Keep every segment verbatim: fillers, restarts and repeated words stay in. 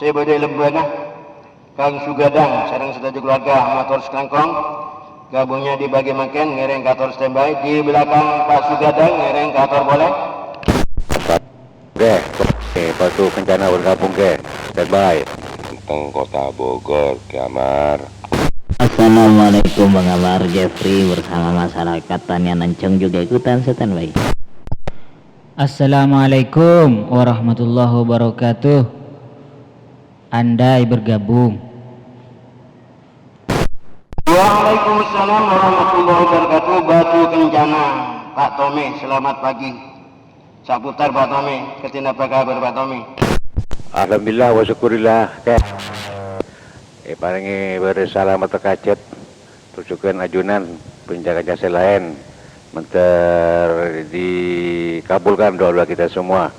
sè bâdâ è lembâna, Kang Sugadang sareng sadhâjâ keluarga mator sakalangkong. Gabungnya di bagian mangkèn, ngèrèng kator standby. Di belakang Pak Sugadang, ngèrèng kator polè. Oke, oke, Batu Kencana bergabung, oke. Standby. Teng Kota Bogor, Kè Amar. Assalamualaikum, Bang Amar. Jeffrey bersama masyarakat Tanian Encong juga ikutan standby. Assalamualaikum warahmatullahi wabarakatuh. Andai bergabung. Waalaikumsalam warahmatullahi wabarakatuh. Batu Kencana, Pak Tommy, selamat pagi. Saputar, Pak Tommy, kèng napa kabhâr, Pak Tommy? Alhamdulillah wa syukurillah, Kè. Èparèngè bârâs salamet kacèt, tojhughân ajunan, bân ca-kanca sè laèn, mandhâr dikabulkan doa-doa kita semua.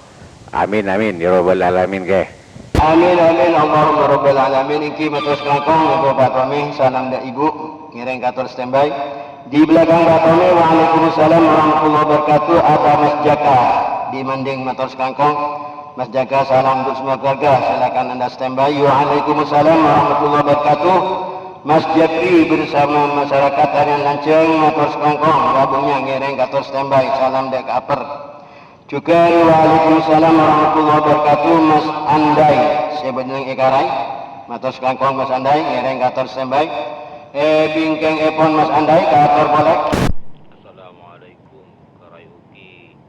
Amin, amin, ya rabbal alamin, Kè. Amin, amin, Allahumma rabbal alamin. Èngghi mator sakalangkong, Ibu Pak Tommy, salam dâ' Ibu, ngèrèng kator standby. Di belakang Pak Tommy, waalaikumsalam warahmatullahi wabarakatuh, ada Mas Jaka. Di manding mator sakalangkong, Mas Jaka, salam untuk semua keluarga, silakan Anda standby. Waalaikumsalam warahmatullahi wabarakatuh. Mas Japri bersama masyarakat Tanian Lanjeng, mator sakalangkong, gabungnya ngèrèng kator standby, salam dâ' Kè Aper. Jhughân waalaikumsalam warahmatullahi wabarakatuh, Mas Andai, sè bâdâ neng è Karai. Mator sakalangkong Mas Andai, ngèrèng kator standby. È bingkèngèpon Mas Andai, kator polè. Assalamualaikum, Karai Uki,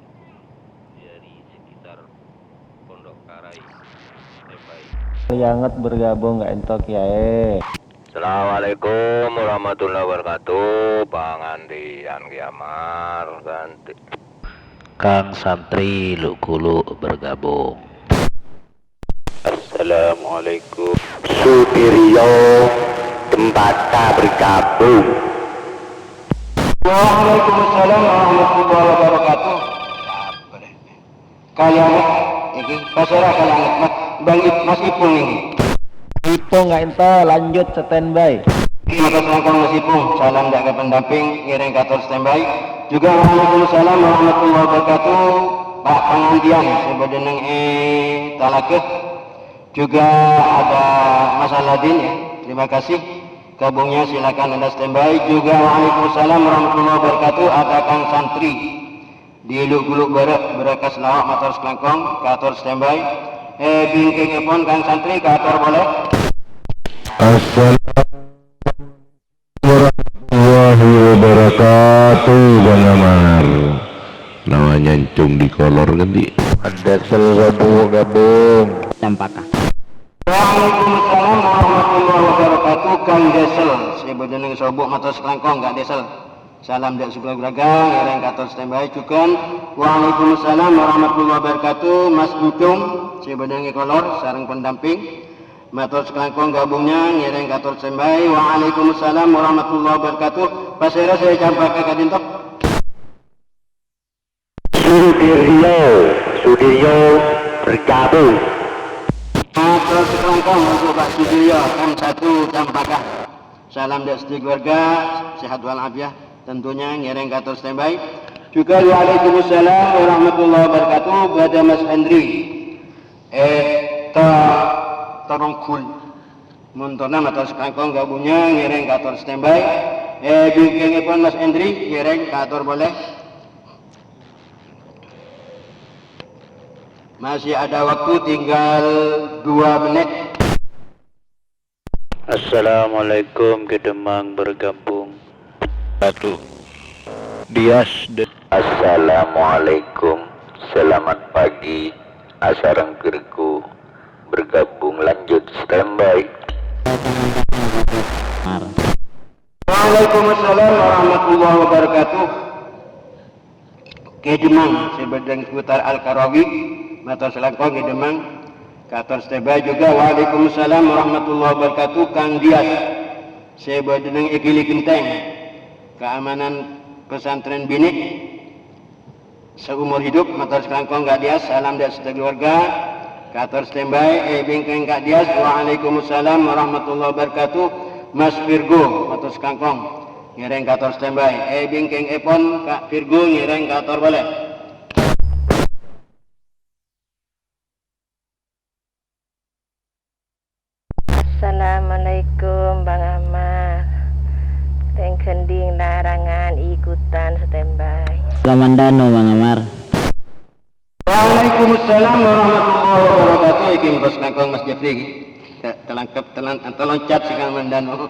dari sekitar Pondok Karai, standby. Sanget bergabung, nggak entok, ya, eh. Assalamualaikum warahmatullahi wabarakatuh. Pangandhiyân Kè Amar, ganti. Kang Santri Lu'-Kulu' bergabung. Assalamualaikum. Sudiryo Cempaka bergabung. Waalaikumsalam warahmatullahi wabarakatuh. Kalèyan, iki, pasèra kalèyan, Mas, Bang Ip-, Mas Ipung ini. Ipung nggak ento, lanjut standby. Mator sakalangkong Mas Ipung, salam dâ' Kè Pendamping, ngèrèng kator standby. Juga waalaikumsalam warahmatullahi wabarakatuh, Pak Pangandhiyân, sè bâdâ neng è Talaga. Juga ada Mas Aladin, ya, terima kasih. Gabungnya silakan Anda standby. Juga waalaikumsalam warahmatullahi wabarakatuh, ada Kang Santri. Di Lu'-Kulu' Bârâ', Barakas Lawak, mator sakalangkong, kator standby. È bingkèngèpon Kang Santri, kator polè. Assalamualaikum warahmatullahi wabarakatuh, Bang Amar. Namanya encong di kolor kan, Di'? Ada sel sobu gabung. Cempaka. Waalaikumsalam warahmatullahi wabarakatuh, Kang Desel. Sè bâdâ neng sobu mator sakalangkong, Kang Desel. Salam dâ' sakeluarga, ngèrèng kator standby jhughân. Waalaikumsalam warahmatullahi wabarakatuh, Mas Encong, sè bâdâ neng è kolor, sareng pendamping. Mator sakalangkong gabungnya, ngèrèng kator standby. Waalaikumsalam warahmatullahi wabarakatuh. Pasèra sè Cempaka ka'dinto? Sudiryo, Sudiryo bergabung. Mator sakalangkong untuk Pak Sudiryo, M satu Cempaka. Salam dâ' sadhâjâ keluarga, sehat walafiat. Tentunya ngèrèng kator standby. Juga waalaikumsalam warahmatullahi wabarakatuh, bâdâ Mas Hendri. È, ta-, Tarogul. Montorna mator sakalangkong gabungnya ngèrèng kator standby. È, bingkèngèpon Mas Hendri, ngèrèng kator polè. Masih ada waktu tinggal dua menit. Assalamualaikum, Kè Demang bergabung. Satu. Dias de- Assalamualaikum, selamat pagi, asareng Virgo bergabung, lanjut standby. Waalaikumsalam warahmatullahi wabarakatuh. Kè Demang, sè bâdâ neng seputar Al-Karawi, mator sakalangkong Kè Demang, kator standby juga. Waalaikumsalam warahmatullahi wabarakatuh, Kang Dias, sè bâdâ neng è Gili Genteng, keamanan pesantren binè', seumur hidup, mator sakalangkong Kang Dias, salam dâ' sadhâjâ keluarga, kator standby, è bingkèng Kang Dias, waalaikumsalam warahmatullahi wabarakatuh, Mas Virgo, mator sakalangkong. Ngèrèng kator standby. È bingkèngèpon Kak Virgo ngèrèng kator polè. Assalamualaikum, Bang Amar. Tèng ghendhing larangan ikutan standby. Kamandano, Bang Amar. Waalaikumsalam warahmatullahi wabarakatuh. Iki matos langkong Mas Jeffrey. Te-, telangkep, telan-, teloncat sè kamandano.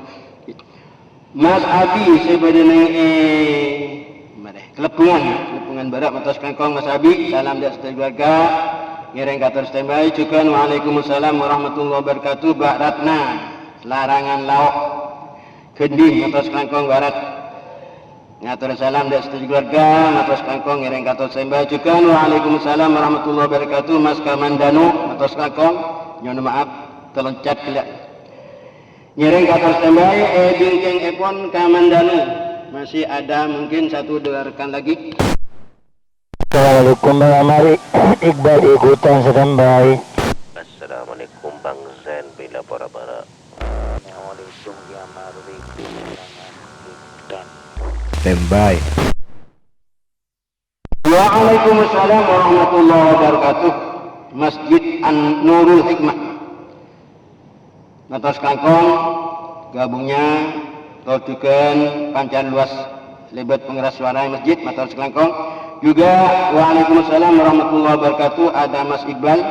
Mas Abi sè bâdâ neng, eh, marè, Kelebungan, Kelebungan Barat, matos langkong Mas Abi, salam dâ' sadhâjâ keluarga, ngèrèng kator standby, jhughân waalaikumsalam warahmatullahi wabarakatuh, Mbak Ratna, Larangan Laok, Gending, matos langkong Barat, ngator salam dâ' sadhâjâ keluarga, matos langkong ngèrèng kator standby, jhughân waalaikumsalam warahmatullahi wabarakatuh, Mas Kamandano, matos langkong, nyo'on maaf, teloncat ghellâ'. Ngèrèng kator standby, è bingkèngngèpon Kamandano. Masih ada mungkin satu dua rekan lagi. Assalamualaikum, Bang Amar. Iqbal ikutan standby. Assalamualaikum, Bang Zen, Bila Bora Bara. Assalamualaikum, Ki Amar, ikutan. Standby. Waalaikumsalam warahmatullahi wabarakatuh. Masjid An-Nurul Hikmah. Matos langkong, ghâbungnga, tor jhughân panca' lowas lèbât pangeras suara masjid, matos langkong. Juga, waalaikumsalam warahmatullahi wabarakatuh, ada Mas Iqbal.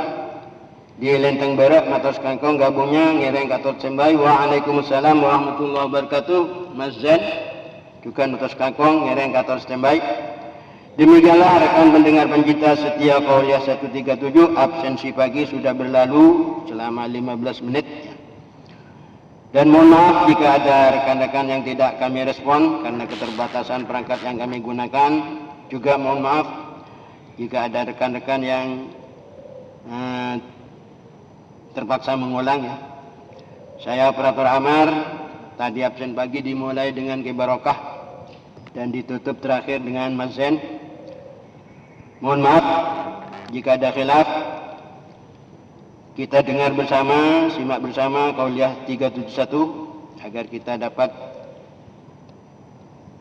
Di Lenteng Bara, matos langkong ghâbungnga ngèrèng kator standby. Waalaikumsalam warahmatullahi wabarakatuh. Mas Zen, jhughân matos langkong ngèrèng kator standby. Demikianlah rekan pendengar pencinta setia Kauliah satu tiga tujuh, absensi pagi sudah berlalu selama lima belas menit. Dan mohon maaf jika ada rekan-rekan yang tidak kami respon karena keterbatasan perangkat yang kami gunakan. Juga mohon maaf jika ada rekan-rekan yang, eh, terpaksa mengulang, ya. Saya Operator Amar, tadi absen pagi dimulai dengan Ki Barokah dan ditutup terakhir dengan Mas Zen. Mohon maaf jika ada khilaf. Kita dengar bersama, simak bersama Kauliah tiga tujuh satu agar kita dapat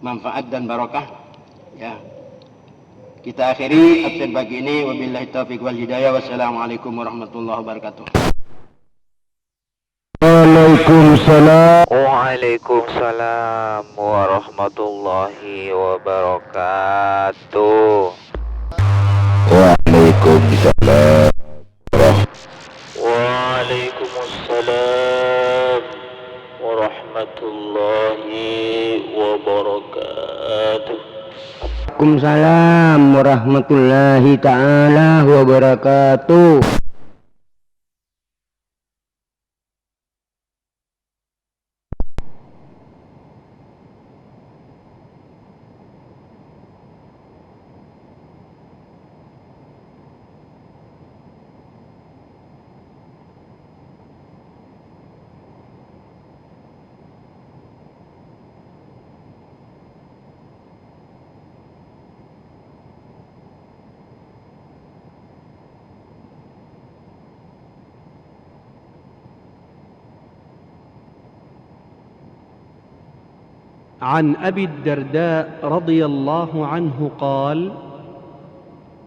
manfaat dan barokah. Ya. Kita akhiri absen pagi ini. Wabillahi taufiq wal hidayah. Wassalamualaikum warahmatullahi wabarakatuh. Waalaikumsalam. Waalaikumsalam warahmatullahi wabarakatuh. Waalaikumsalam. Waalaikumsalam warahmatullahi wabarakatuh. Waalaikumsalam warahmatullahi taala wabarakatuh. عن أبي الدرداء رضي الله عنه قال: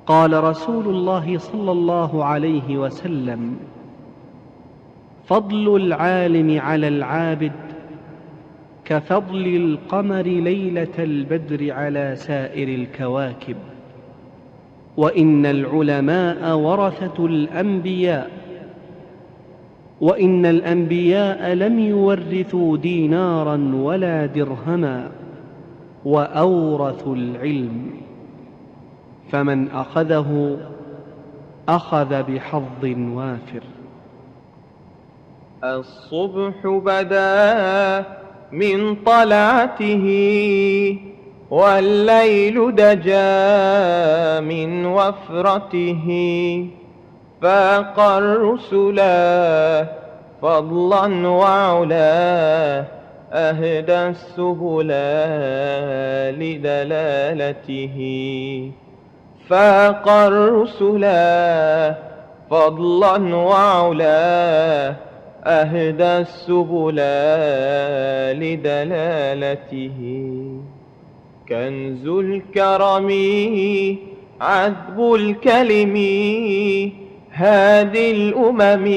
قال رسول الله صلى الله عليه وسلم: فضل العالم على العابد كفضل القمر ليلة البدر على سائر الكواكب، وإن العلماء ورثة الأنبياء، وإن الأنبياء لم يورثوا دينارا ولا درهما، وأورثوا العلم، فمن أخذه أخذ بحظ وافر. الصبح بدا من طلعته، والليل دجا من وفرته، فاق الرسلا فضلا وعلا، أهدى السبلا لدلالته. فاق الرسلا فضلا وعلا، أهدى السبلا لدلالته. كنز الكرم عذب الكلم، هادي الأمم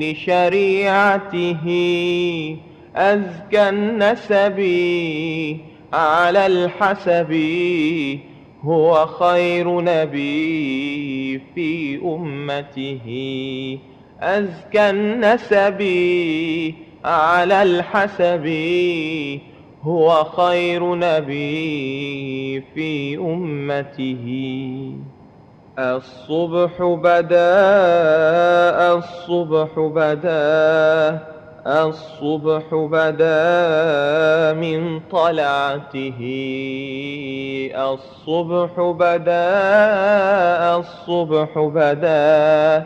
لشريعته، أزكى النسب على الحسب، هو خير نبي في أمته. أزكى النسب على الحسب، هو خير نبي في أمته. الصبح بدا، الصبح بدا، الصبح بدا من طلعته. الصبح بدا، الصبح بدا،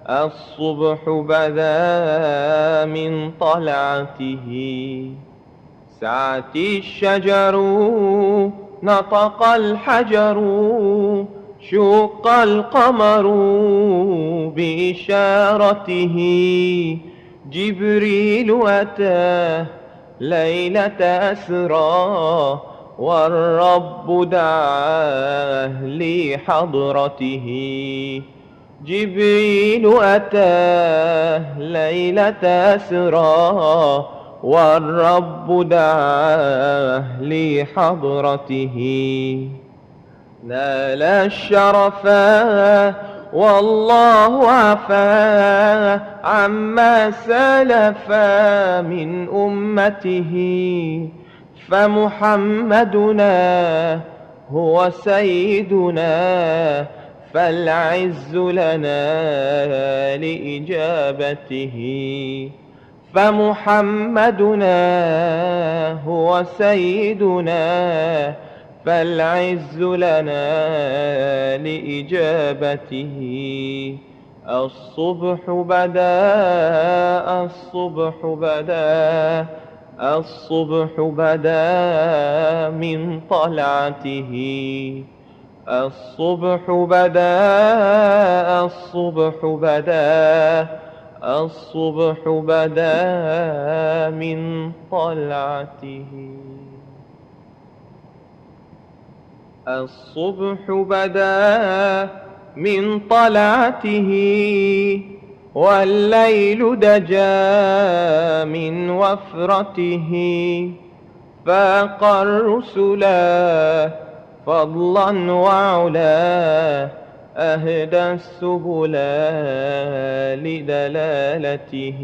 الصبح بدا من طلعته. سعت الشجر، نطق الحجر، شق القمر بإشارته. جبريل أتى ليلة أسرى، والرب دعاه لحضرته. جبريل أتى ليلة أسرى، والرب دعاه لحضرته. نال الشرفا والله عفا عما سلف من أمته. فمحمدنا هو سيدنا، فالعز لنا لإجابته. فمحمدنا هو سيدنا، فالعز لنا لإجابته. الصبح بدا، الصبح بدا، الصبح بدا من طلعته. الصبح بدا، الصبح بدا، الصبح بدا من طلعته. الصبح بدا من طلعته، والليل دجا من وفرته. فاق الرسل فضلا وعلا، أهدى السبل لدلالته.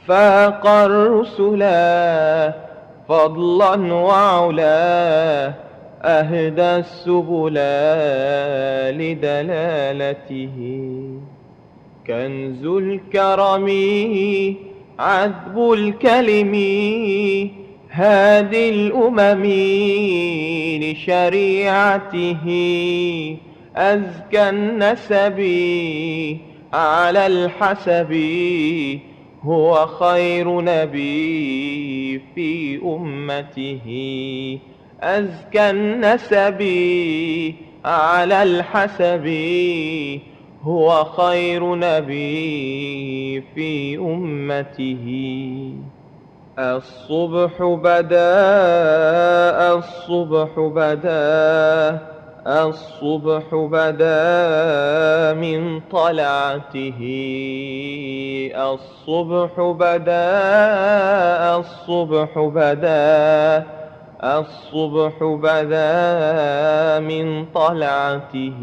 فاق الرسل فضلا وعلا، أهدى السبل لدلالته. كنز الكرم عذب الكلم، هادي الأمم لشريعته. أزكى النسب على الحسب، هو خير نبي في أمته. أزكى النسب على الحسب، هو خير نبي في أمته. الصبح بدا، الصبح بدا، الصبح بدا من طلعته. الصبح بدا، الصبح بدا، الصبح بدا من طلعته.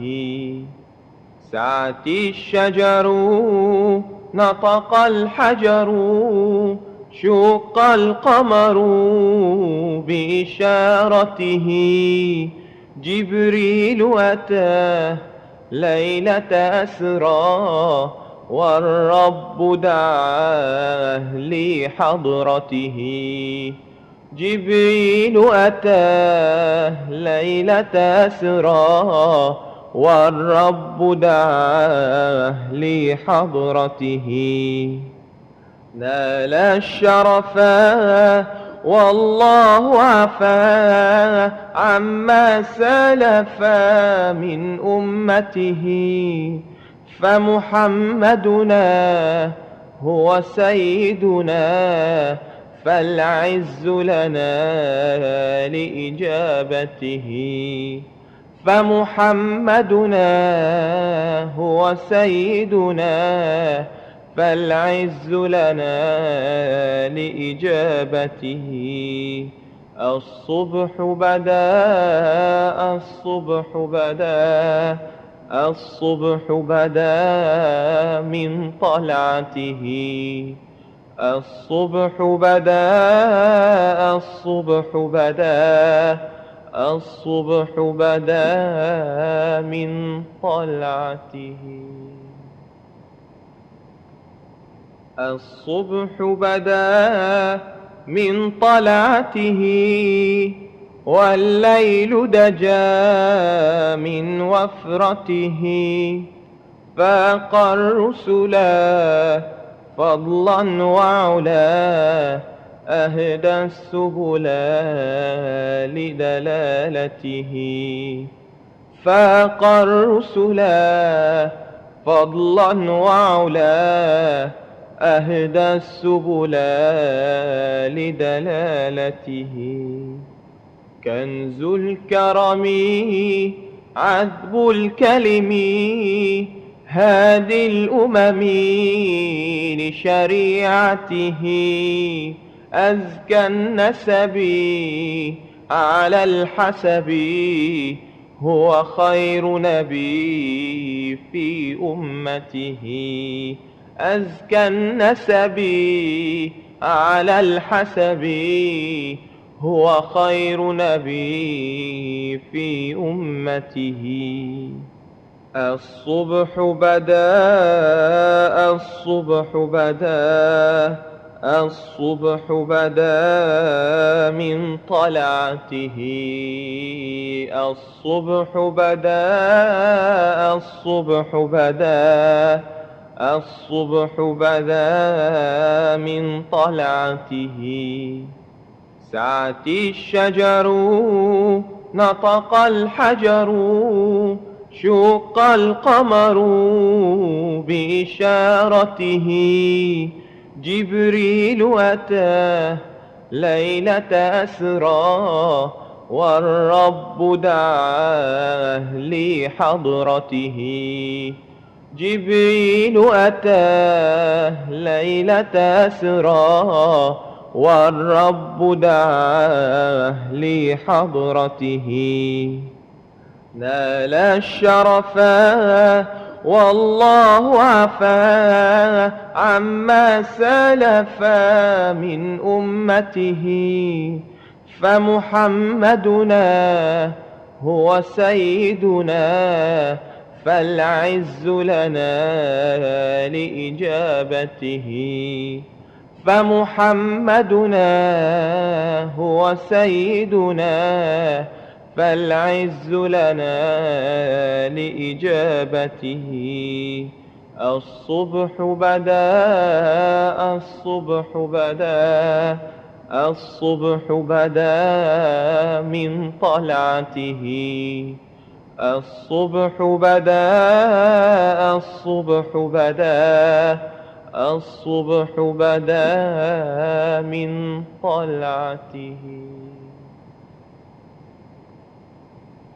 سعت الشجر، نطق الحجر، شق القمر بإشارته. جبريل أتى ليلة أسرى، والرب دعاه لحضرته. جبريل أتى ليلة أسرى، والرب دعاه لحضرته. نال الشرفا والله عفا عما سلف من أمته. فمحمدنا هو سيدنا، فالعز لنا لإجابته. فمحمدنا هو سيدنا، فالعز لنا لإجابته. الصبح بدا، الصبح بدا، الصبح بدا من طلعته. الصبح بدا، الصبح بدا، الصبح بدا من طلعته. الصبح بدا من طلعته، والليل دجا من وفرته. فاق الرسلا فضلا وعلا، أهدى السبلا لدلالته. فاق الرسلا فضلا وعلا، أهدى السبلا لدلالته. كنز الكرم عذب الكلم، هادي الأمم لشريعته. أزكى النسب على الحسب، هو خير نبي في أمته. أزكى النسب على الحسب، هو خير نبي في أمته. الصبح بدا، الصبح بدا، الصبح بدا من طلعته. الصبح بدا، الصبح بدا، الصبح بدا من طلعته. سعت الشجر، نطق الحجر، شق القمر بإشارته. جبريل أتى ليلة أسرى، والرب دعاه لحضرته. جبريل أتى ليلة أسرى، والرب دعاه لحضرته. نال الشرفا والله عفا عما سلفا من أمته. فمحمدنا هو سيدنا، فالعز لنا لإجابته. فمحمدنا هو سيدنا، فالعز لنا لإجابته. الصبح بدا، الصبح بدا، الصبح بدا من طلعته. الصبح بدا، الصبح بدا، الصبح بدا من طلعته.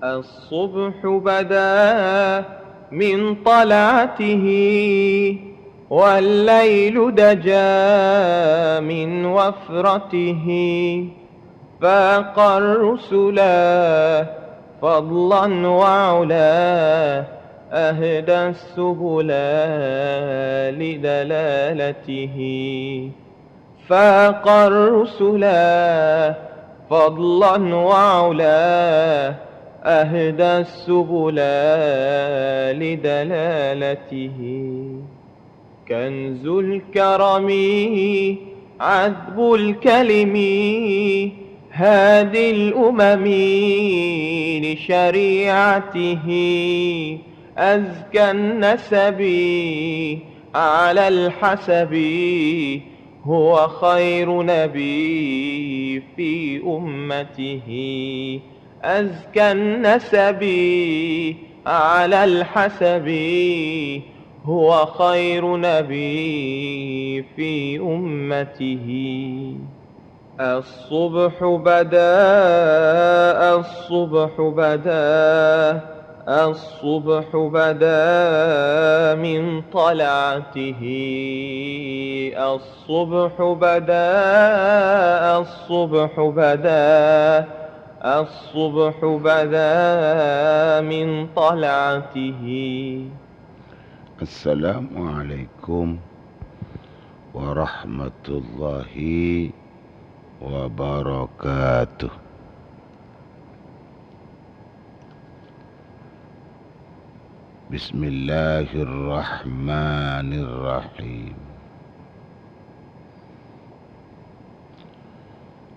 الصبح بدا من طلعته، والليل دجا من وفرته. فاق الرسلا فضلا وعلا، أهدى السبلا لدلالته. فاق الرسلا فضلا وعلا، أهدى السبلا لدلالته. كنز الكرم عذب الكلم، هادي الأمم لشريعته. أزكى النسب على الحسب، هو خير نبي في أمته. أزكى النسب على الحسب، هو خير نبي في أمته. الصبح بدا، الصبح بدا، الصبح بدا من طلعته. الصبح بدا، الصبح بدا، الصبح بدا من طلعته. السلام عليكم ورحمة الله وبركاته. بسم الله الرحمن الرحيم.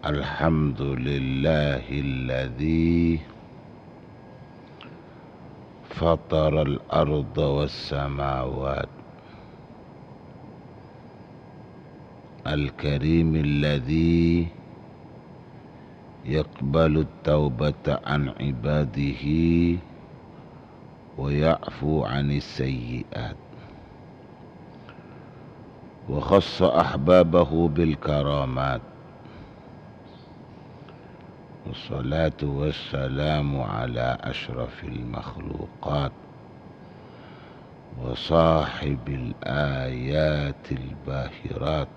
الحمد لله الذي فطر الأرض والسماوات، الكريم الذي يقبل التوبة عن عباده ويعفو عن السيئات، وخص أحبابه بالكرامات، والصلاة والسلام على أشرف المخلوقات وصاحب الآيات الباهرات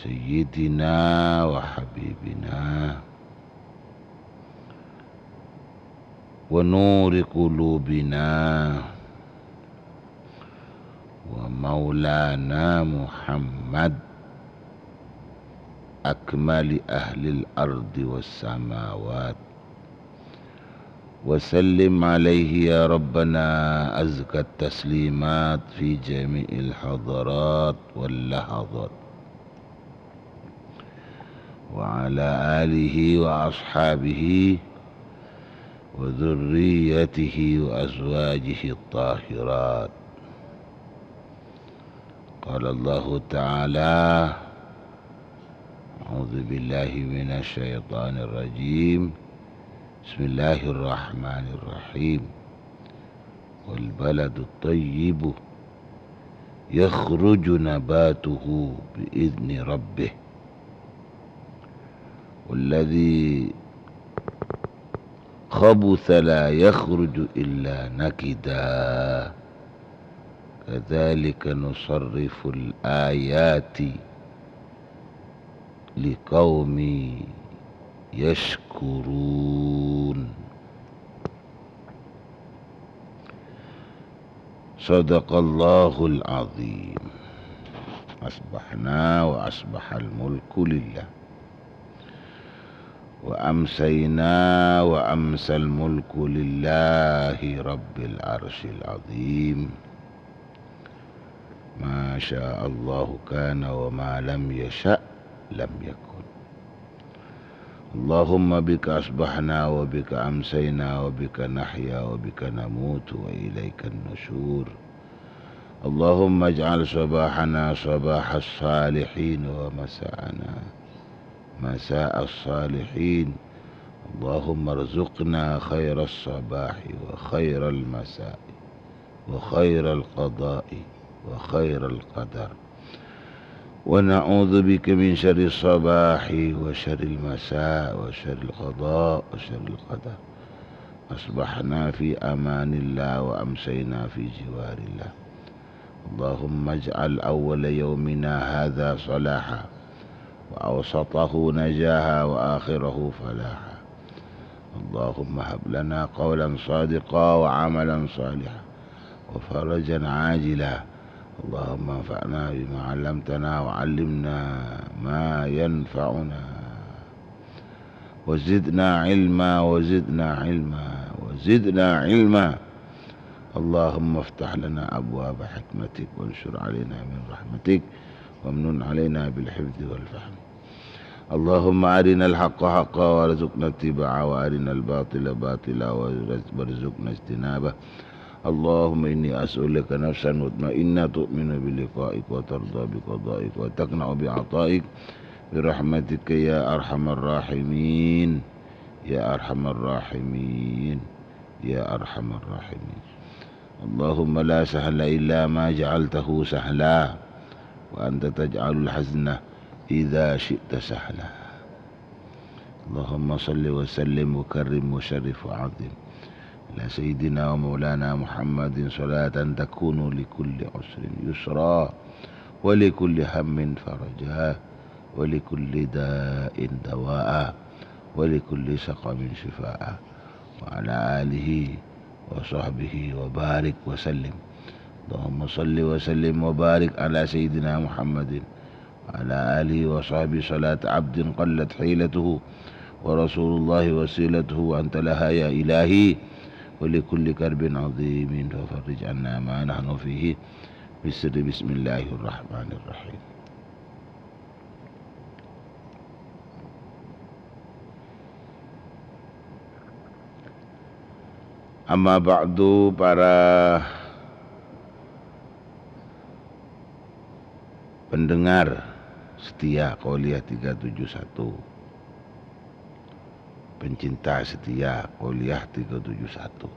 سيدنا وحبيبنا ونور قلوبنا ومولانا محمد أكمل أهل الأرض والسماوات، وسلم عليه يا ربنا أزكى التسليمات في جميع الحضارات واللحظات، وعلى آله وأصحابه وذريته وأزواجه الطاهرات. قال الله تعالى: أعوذ بالله من الشيطان الرجيم. بسم الله الرحمن الرحيم. والبلد الطيب يخرج نباته بإذن ربه، والذي خبث لا يخرج إلا نكدا، كذلك نصرف الآيات لقوم يشكرون. صدق الله العظيم. أصبحنا وأصبح الملك لله، وأمسينا وأمسى الملك لله رب العرش العظيم. ما شاء الله كان، وما لم يشأ لم يكن. اللهم بك أصبحنا وبك أمسينا وبك نحيا وبك نموت وإليك النشور. اللهم اجعل صباحنا صباح الصالحين ومساءنا مساء الصالحين. اللهم ارزقنا خير الصباح وخير المساء وخير القضاء وخير القدر، ونعوذ بك من شر الصباح وشر المساء وشر القضاء وشر القدر. أصبحنا في أمان الله وأمسينا في جوار الله. اللهم اجعل أول يومنا هذا صلاحا، وأوسطه نجاحا، وآخره فلاحا. اللهم هب لنا قولا صادقا وعملا صالحا وفرجا عاجلا. اللهم انفعنا بما علمتنا وعلمنا ما ينفعنا وزدنا علما، وزدنا علما، وزدنا علما. اللهم افتح لنا أبواب حكمتك وانشر علينا من رحمتك وامنن علينا بالحفظ والفهم. اللهم أرنا الحق حقا وارزقنا اتباعه، وأرنا الباطل باطلا وارزقنا اجتنابه. اللهم إني أسألك نفسا مطمئنة تؤمن بلقائك وترضى بقضائك وتقنع بعطائك برحمتك يا أرحم الراحمين، يا أرحم الراحمين، يا أرحم الراحمين. اللهم لا سهل إلا ما جعلته سهلا، وأنت تجعل الحزن إذا شئت سهلا. اللهم صل وسلم وكرم وشرف وعظم على سيدنا ومولانا محمد صلاة تكون لكل عسر يسرا ولكل هم فرجا ولكل داء دواء ولكل سقم شفاء وعلى آله وصحبه وبارك وسلم. اللهم صل وسلم وبارك على سيدنا محمد وعلى آله وصحبه صلاة عبد قلت حيلته ورسول الله وسيلته وأنت لها يا إلهي ولكل كرب عظيم ففرج عنا ما نحن فيه بسر بسم الله الرحمن الرحيم. Amma ba'du, para pendengar setia Qauliyah tiga tujuh satu, pencinta setia Qauliyah tiga tujuh satu.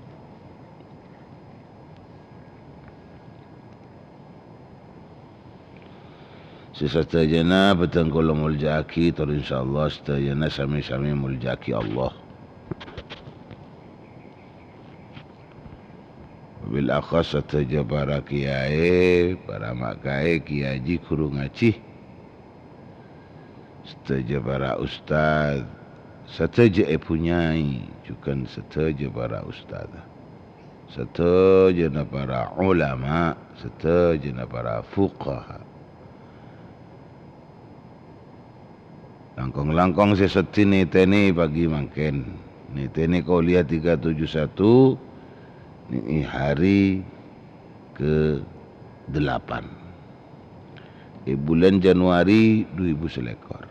Sè sadhâjâna bhâdhân kaulâ molja'aghi, tor insyaallah sadhâjâna sami-sami molja'aghi Allah. Wabil akhas sadhâjâ para kiyaè, para ma' kaè, kiyaji, ghuru ngajhi, sadhâjâ para ustad, sadhâjâ èbhu nyai, jhughân sadhâjâ para ustad. Sadhâjâna para ulama, sadhâjâna para fuqaha. Langkong-langkong sè seddhi nètènè pagi mangkèn, nètènè Qauliyah tiga tujuh satu, nèka hari kedelapan è bulân Januari dhu èbu salèkor.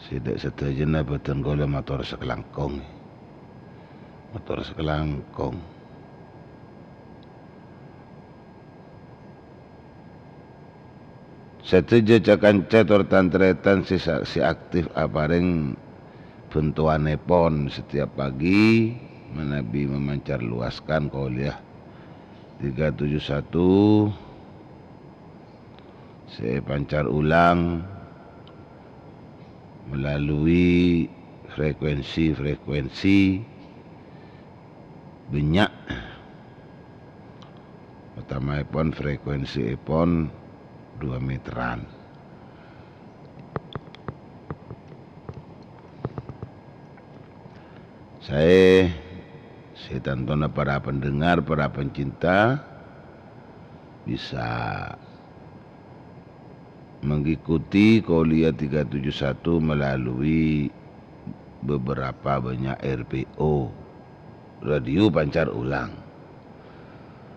Sè dâ' sadhâjâna bhâdhân kaulâ mator sakalangkong. Mator sakalangkong. Sadhâjâ ca-kanca tor tan-tarètan sè sa-, sè aktif aparèng bhântowanèpon setiap pagi manabi mamancar luaskan Qauliyah tiga tujuh satu sè èpancar ulang melalui frekuensi-frekuensi bânnya'. Otamaèpon frekuensièpon dua meteran. Saè, sè tantona para pendengar, para pencinta, bisa mengikuti Qauliyah tiga tujuh satu melalui beberapa banyak R P O, radio pancar ulang.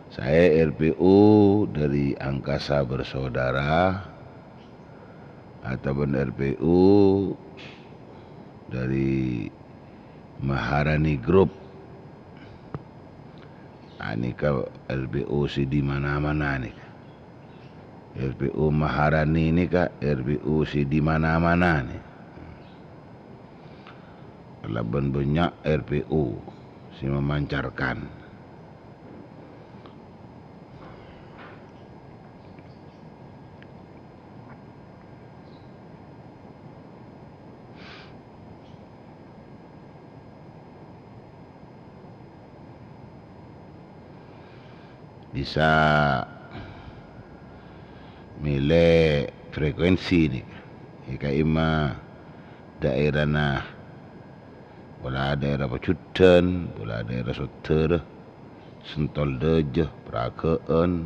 Saè R P O dari Angkasa Bersaudara, ataupun R P O dari Maharani Group. Ah, nèka R P O sè dimana-mana nèka. R P O Maharani nèka R P O sè dimana-mana nè. Kalabân bânnya' R P O sè mamancarkan. Bisa mèlè frekuensi nèka. È ka'imma daerana, pola daerah Pajuddhân, pola daerah Soddhârâ, Sentol Dâjâ, Paragâ'ân.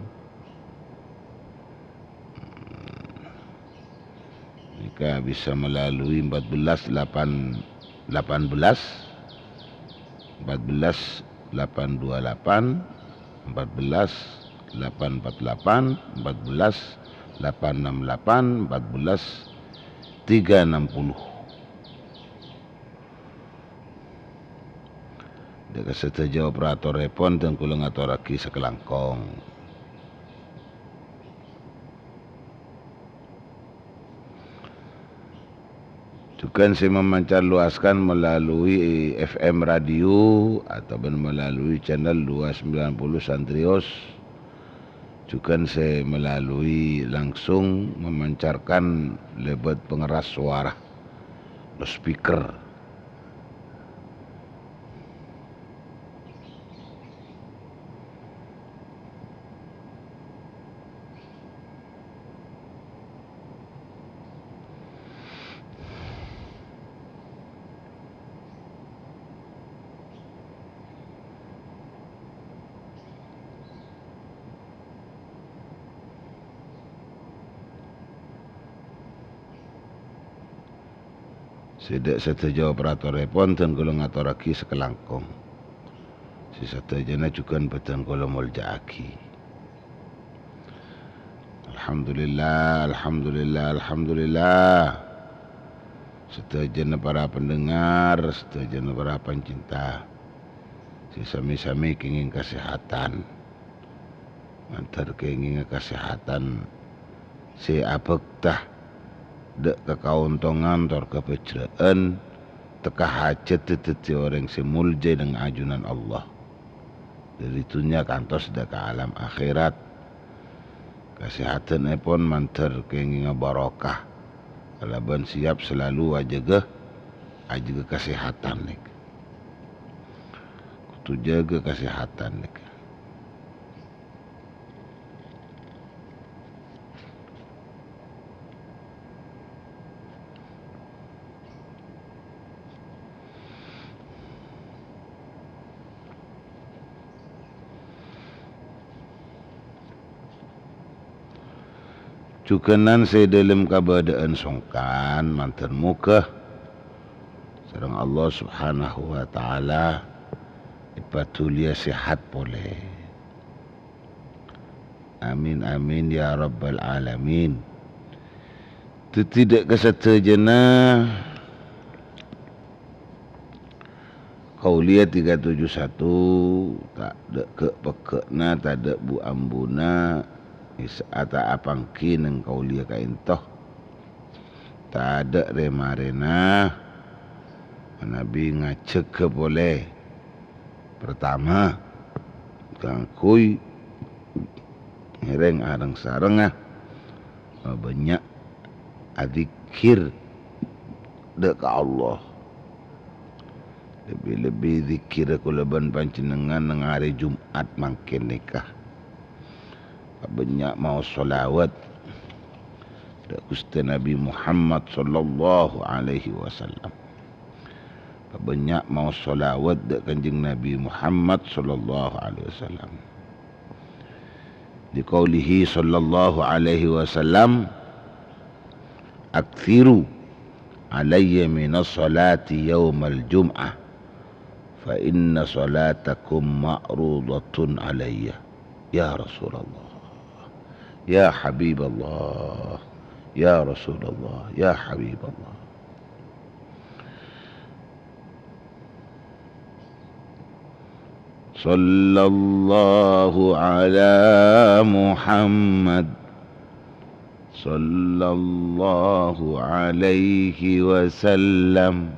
Nèka bisa melalui empat belas delapan, delapan belas, empat belas delapan dua delapan, empat belas delapan empat delapan, empat belas delapan enam delapan, empat belas tiga enam puluh. Dâ' ka sadhâjâ operatorèpon, dân kaulâ ngatorraghi sakalangkong. Jhughân sè mamancar luaskan melalui F M radio atabân melalui channel dua sembilan puluh Santrios. Jhughân sè melalui langsung memancarkan lèbât pangerras sowara, loudspeaker. Sè dâ' sadhâjâ operatorèpon dân kaulâ ngatorraghi sakalangkong. Sè sadhâjâna jhughân bhâdhân kaulâ molja'aghi. Alhamdulillah, alhamdulillah, alhamdulillah. Sadhâjâna para pendengar, sadhâjâna para pancinta. Sè sami-sami kèngèng kasehatan. Mandhâr kèngèngnga kasehatan sè abhâkta dâ' ka kaontongan tor kabhâjrâ'ân, tekka hajhâddhâ dhâddhi orèng sè molja neng ajunan Allah. Dâri dhunnya kantos dâ' ka alam akhèrat. Kasehadhânnèpon mandhâr kèngèngnga barokah, kalabân siyap salalu ajâgâ, ajâgâ kasehatan nèka. Kodhu jâgâ kasehatan nèka. Jhughânan sè dâlem kabâdâ'ân songkan, mandhâr moghâ sareng Allah Subhanahu wa Ta'ala èpadhuliyâ sehat polè. Amin, amin, ya rabbal alamin. Dhâddhi dâ' ka sadhâjâna, Qauliyah tiga tujuh satu, tadâ' ghâ'-pegghâ'na, tadâ' bu-ambuna, is-, ata apangghi neng qauliyah kaènto. Tadâ' rè-marèna, manabi ngajhâghâ polè. Partama, kaangghuy ngèrèng areng-sarengnga, bânnya' adzikkèr dâ' ka Allah. Lebbi-lebbi dzikkèra kaulâ bân panjhennengngan neng arè Jum'at mangkèn nèka. Pabânnya' maos shalawat dâ' Ghustè Nabbhi Muhammad sallallahu alaihi wasallam. Pabânnya' maos shalawat dâ' Kanjeng Nabbhi Muhammad sallallahu alaihi wasallam. Liqaulihi sallallahu alaihi wasallam, "Aktsiru alayya minas shalati yaumal jum'ah, fa inna shalatakum ma'rudatun alayya." Ya Rasulullah, ya Habiballah, ya Rasulullah, ya Habiballah. Sallallahu ala Muhammad. Sallallahu alaihi wasallam.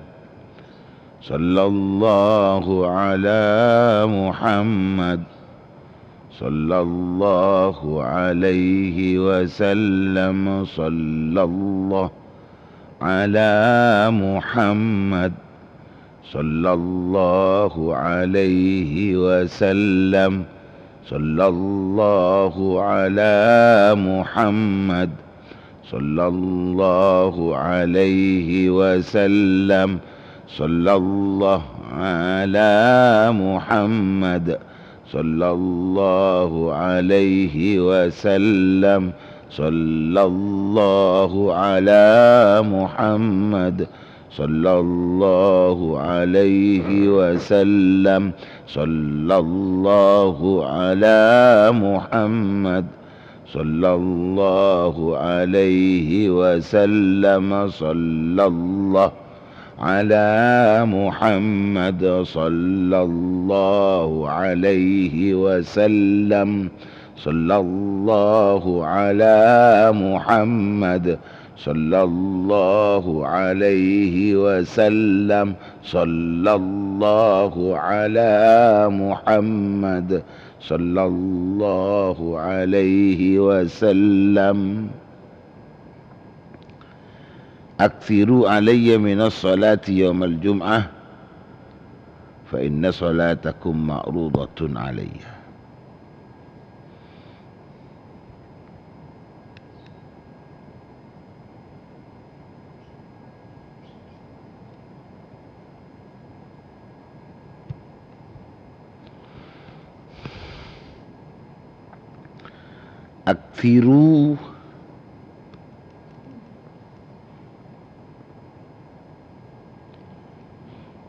Sallallahu ala Muhammad. Sallallahu alaihi wasallam. Sallallahu ala Muhammad. Sallallahu alaihi wasallam. Sallallahu ala Muhammad. Sallallahu alaihi wasallam. Sallallahu ala Muhammad. Sallallahu alaihi wasallam. Sallallahu ala Muhammad. Sallallahu alaihi wasallam. Sallallahu ala Muhammad. Sallallahu alaihi wasallam. Sallallahu ala Muhammad. Sallallahu alaihi wasallam. Sallallahu ala Muhammad. Sallallahu alaihi wasallam. Sallallahu ala Muhammad. Sallallahu alaihi wasallam. Aktsiru alayya minas salati yaumal jum'ah, fa inna salatakum ma'rudatun alayya. Aktsiru,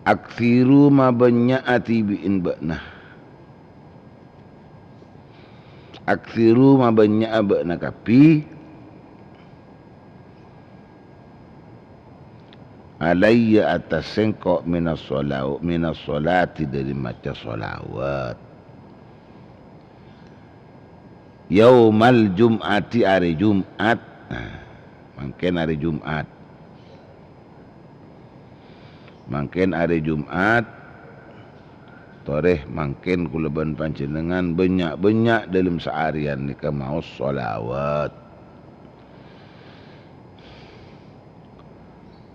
aktsiru mabânnya'a dhibi'in bâ'na. Aktsiru mabânnya'a bâ'na kabbhi. Alayya, attas sèngko', minas shalaw-, minas sholati, dhâri maca sholawat. Yaumal jum'ati, arè Jum'at. Nah, mangkèn arè Jum'at. Mangkèn arè Jum'at, torè mangkèn kaulâ bân panjhennengngan bânnya'-bânnya' dâlem saarèyan nèka maos sholawat.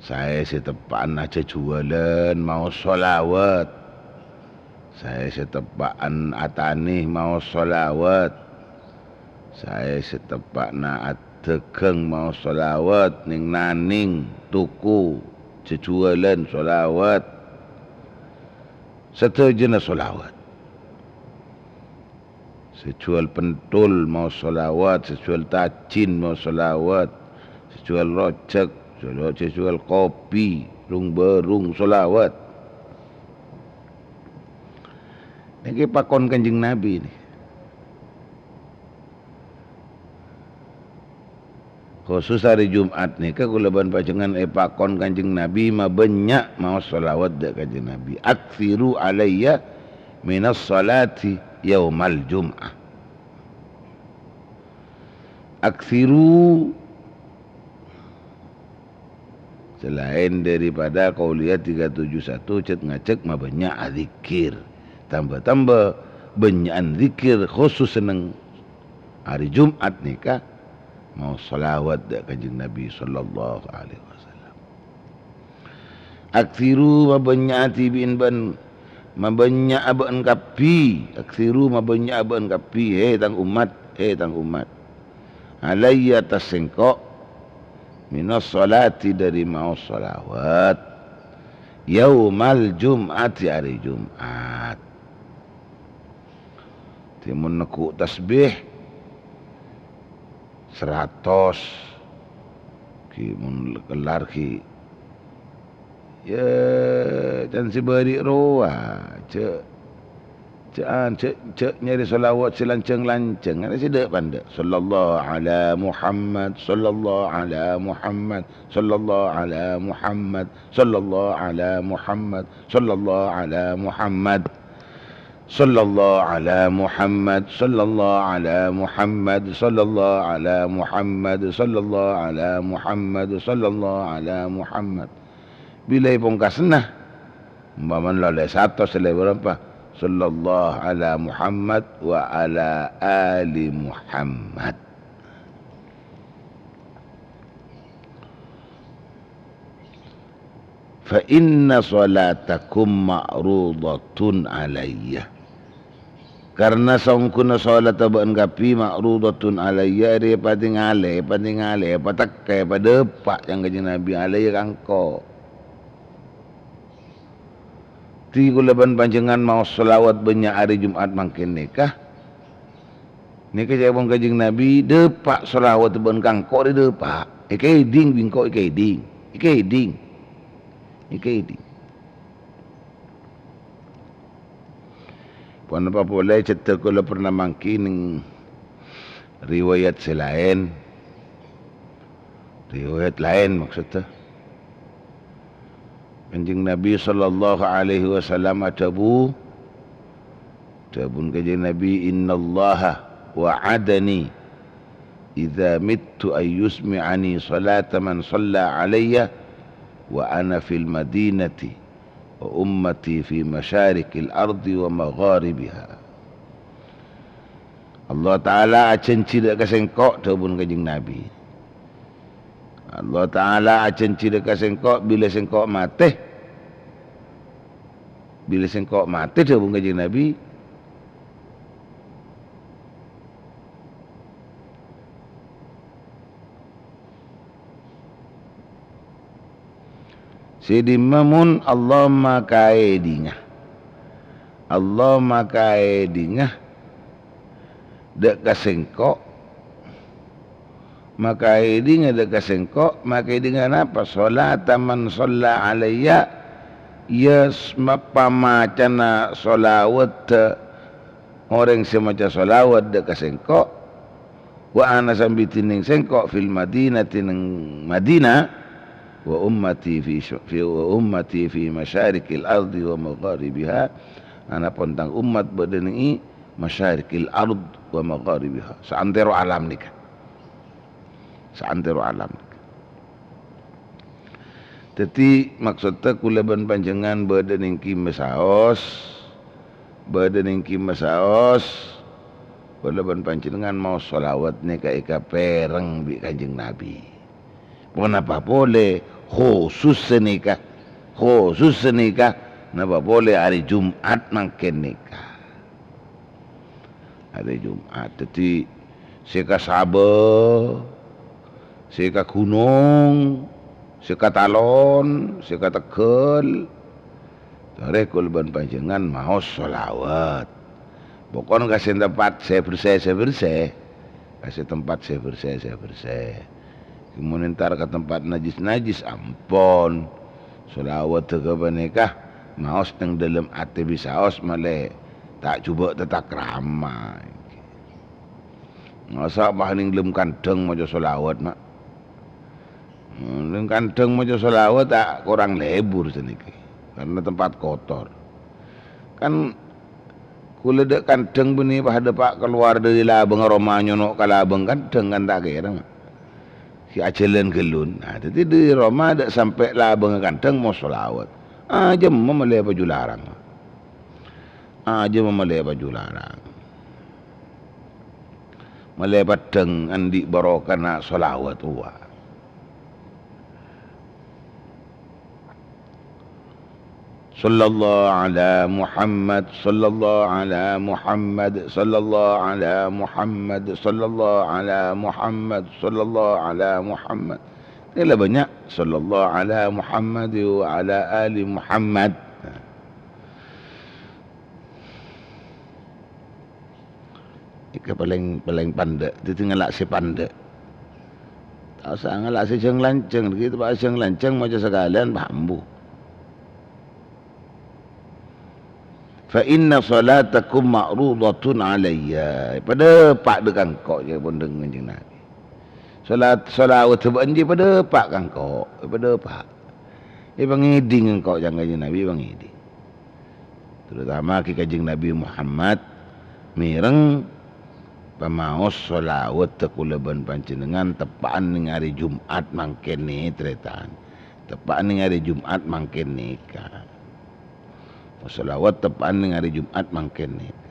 Saè sè teppa'na jhâjhuwâlân maos sholawat. Saè sè teppa'na atanè maos sholawat. Saè sè teppa'na adhâghâng maos sholawat, nèng-nanèng, toko, jhâjhuwâlân sholawat. Sadhâjâna sholawat. Sè jhuwâl penthol maos sholawat, sè jhuwâl tajin maos sholawat, sè jhuwâl rojhâk, sholawat, sè jhuwâl kopi, rung-bârung sholawat. Nèka èpakon Kanjeng Nabi nè. Khusus arè Jum'at nèka kaulâ bân panjhennengngan èpakon Kanjeng Nabi mabânnya' maos sholawat dâ' Kanjeng Nabi. Aktsiru alayya minas sholati yaumal jum'ah. Aktsiru, salaèn daripada qauliyah tiga tujuh satu, cè' ngajhâk mabânnya' adzikir. Tamba-tamba bânnya'an dzikir khusus senneng arè Jum'at nèka maos sholawat dâ' Kanjeng Nabi sallallahu alaihi wasallam. Aktsiru, mabânnya'a dhibi'in bâ'na, mabânnya'a bâ'na kabbhi. Aktsiru, mabânnya'a bâ'na kabbhi, he tang ommat, he tang ommat. Alayya, attas sèngko', minas sholati, dâri maos sholawat. Yaumal jum'ati, arè Jum'at. Dhâddhi mon neggu' tasbih saratos, ghi' mon kellar ghi', ya, can sè bâri' rowa, jhâ', jhâ', jhâ', jhâ' nyarè sholawat sè lanjhâng-lanjhâng, arè sè dâ'-pandâ'. Sallallahu ala Muhammad, sallallahu ala Muhammad, sallallahu ala Muhammad, sallallahu ala Muhammad, sallallahu ala Muhammad. Sallallahu ala Muhammad, sallallahu ala Muhammad, sallallahu ala Muhammad, sallallahu ala Muhammad, sallallahu ala Muhammad. Bilâ èpongkasanna, ompamana la lè satos, lè bârâmpa, sallallahu ala Muhammad wa ala ali Muhammad. Fa inna sholatakum ma'rudatun alayya. Karna saongghuna sholata bâ'na kabbhi ma'rudatun alayya, arè èpatingalè, èpatingalè, èpatekka, èpadâpa' sareng Kanjeng Nabi, alayya ka engko'. Dhâddhi kaulâ bân panjhennengngan maos sholawat bânnya' arè Jum'at mangkèn nèka. Nèka ca'èpon Kanjeng Nabi, dâpa' sholawat bâ'na ka engko' rè dâpa'. Èkaèdhing bi' engko', èkaèdhing. Èkaèdhing. Èkaèdhing. Ponapa polè cè' kaulâ pernah mangghi neng riwayat sè laèn. Riwayat laèn maksudda. Kanjeng Nabi sallallahu alaihi wasallam adhâbu, dhâbuna Kanjeng Nabi, "Innallaha wa'adani "Idza mittu an yusmi'ani salata man shalla alayya wa ana fil madinati wa ummati fi masyariqil ardi wa magharibiha." Allah Ta'ala ajhânjhi dâ' ka sèngko', dhâbuna Kanjeng Nabi. Allah Ta'ala ajhânjhi dâ' ka sèngko', bilâ sèngko' matè. Bilâ sèngko' matè, dhâbuna Kanjeng Nabi, sè dimma mon Allah makaèdhinga, Allah makaèdhinga dâ' ka sèngko', makaèdhinga dâ' ka sèngko', makaèdhinga napa? Sholata man sholla alayya, ya s-, ma-, pamacana sholawadda orèng sè maca sholawat dâ' ka sèngko', wa ana sambi dhinèng sèngko' fil madinati neng Madinah, wa ummati fi sy-, fi, wa ummati fi masyariqil ardi wa magharibiha, anapon tang ommat bâdâ neng è masyariqil ard wa magharibiha, saantèro alam nèka. Saantèro alam nèka. Dhâddhi, maksoddhâ kaulâ bân panjhennengngan bâdâ neng kèma saos, bâdâ neng kèma saos, kaulâ bân panjhennengngan maos sholawat nèka èkapèrèng bi' Kanjeng Nabi. Ponapa polè khusus sanèka, khusus sanèka, napa polè arè Jum'at mangkèn nèka. Arè Jum'at. Dhâddhi, sè ka Sabâ, sè ka ghunong, sè ka Talon, sè ka Tegghâl, torè kaulâ bân panjhennengngan maos sholawat. Pokokna ka sè tempat sè bersè, sè bersè. Ka sè tempat sè bersè, sè bersè. Mon entar ka tempat najis-najis, ampon. Sholawat ghâpanèka maos neng dâlem atè bisaos malè ta' jhubâ' tatakrama. Masa' pas neng dâlem kandhâng maca sholawat, ma'? Neng kandhâng maca sholawat ta' korang lebur sanèka, karna tempat kotor. Kan kaulâ dâ' kandhâng bânnè pas dâpa' kalowar dâri labângnga roma nyono' ka labâng kandhâng kan ta' kèra, ma'. Sè ajhâlân ghâllun. Nah, dhâddhi dâri roma dâ' sampè' labângnga kandhâng maos sholawat. Ajâmma malè paju larang, ma'. Ajâmma malè paju larang. Malè peddhâng andi' barokana sholawat, wa. Sallallahu ala Muhammad, sallallahu ala Muhammad, sallallahu ala Muhammad, sallallahu ala Muhammad, sallallahu ala Muhammad. Ella bânnya', sallallahu ala Muhammad wa ala ali Muhammad. Èka palèng, palèng pandâ', dhâddhi ngala' sè pandâ'. Ta' osa ngala' sè jâng-lanjhâng, dhâddhi pas jâng-lanjhâng maca sakalèyan, pas ambu. "Fa inna sholatakum ma'rudatun alayya." Èpadâpa' dâ' ka engko', ca'èpon dâ' Kanjeng Nabi. Sholat, sholawat bâ'na jiyâ èpadâpa' ka engko', èpadâpa'. Èpangèdhing engko' ca'èpon Kanjeng Nabi, èpangèdhing. Terutama ghi' Kanjeng Nabi Muhammad mèrèng pamaos sholawat kaulâ bân panjhennengngan teppa'an neng arè Jum'at mangkèn nè, tarètan. Teppa'an neng arè Jum'at mangkèn nèka. Sholawat teppa'an neng arè Jum'at mangkèn nèka.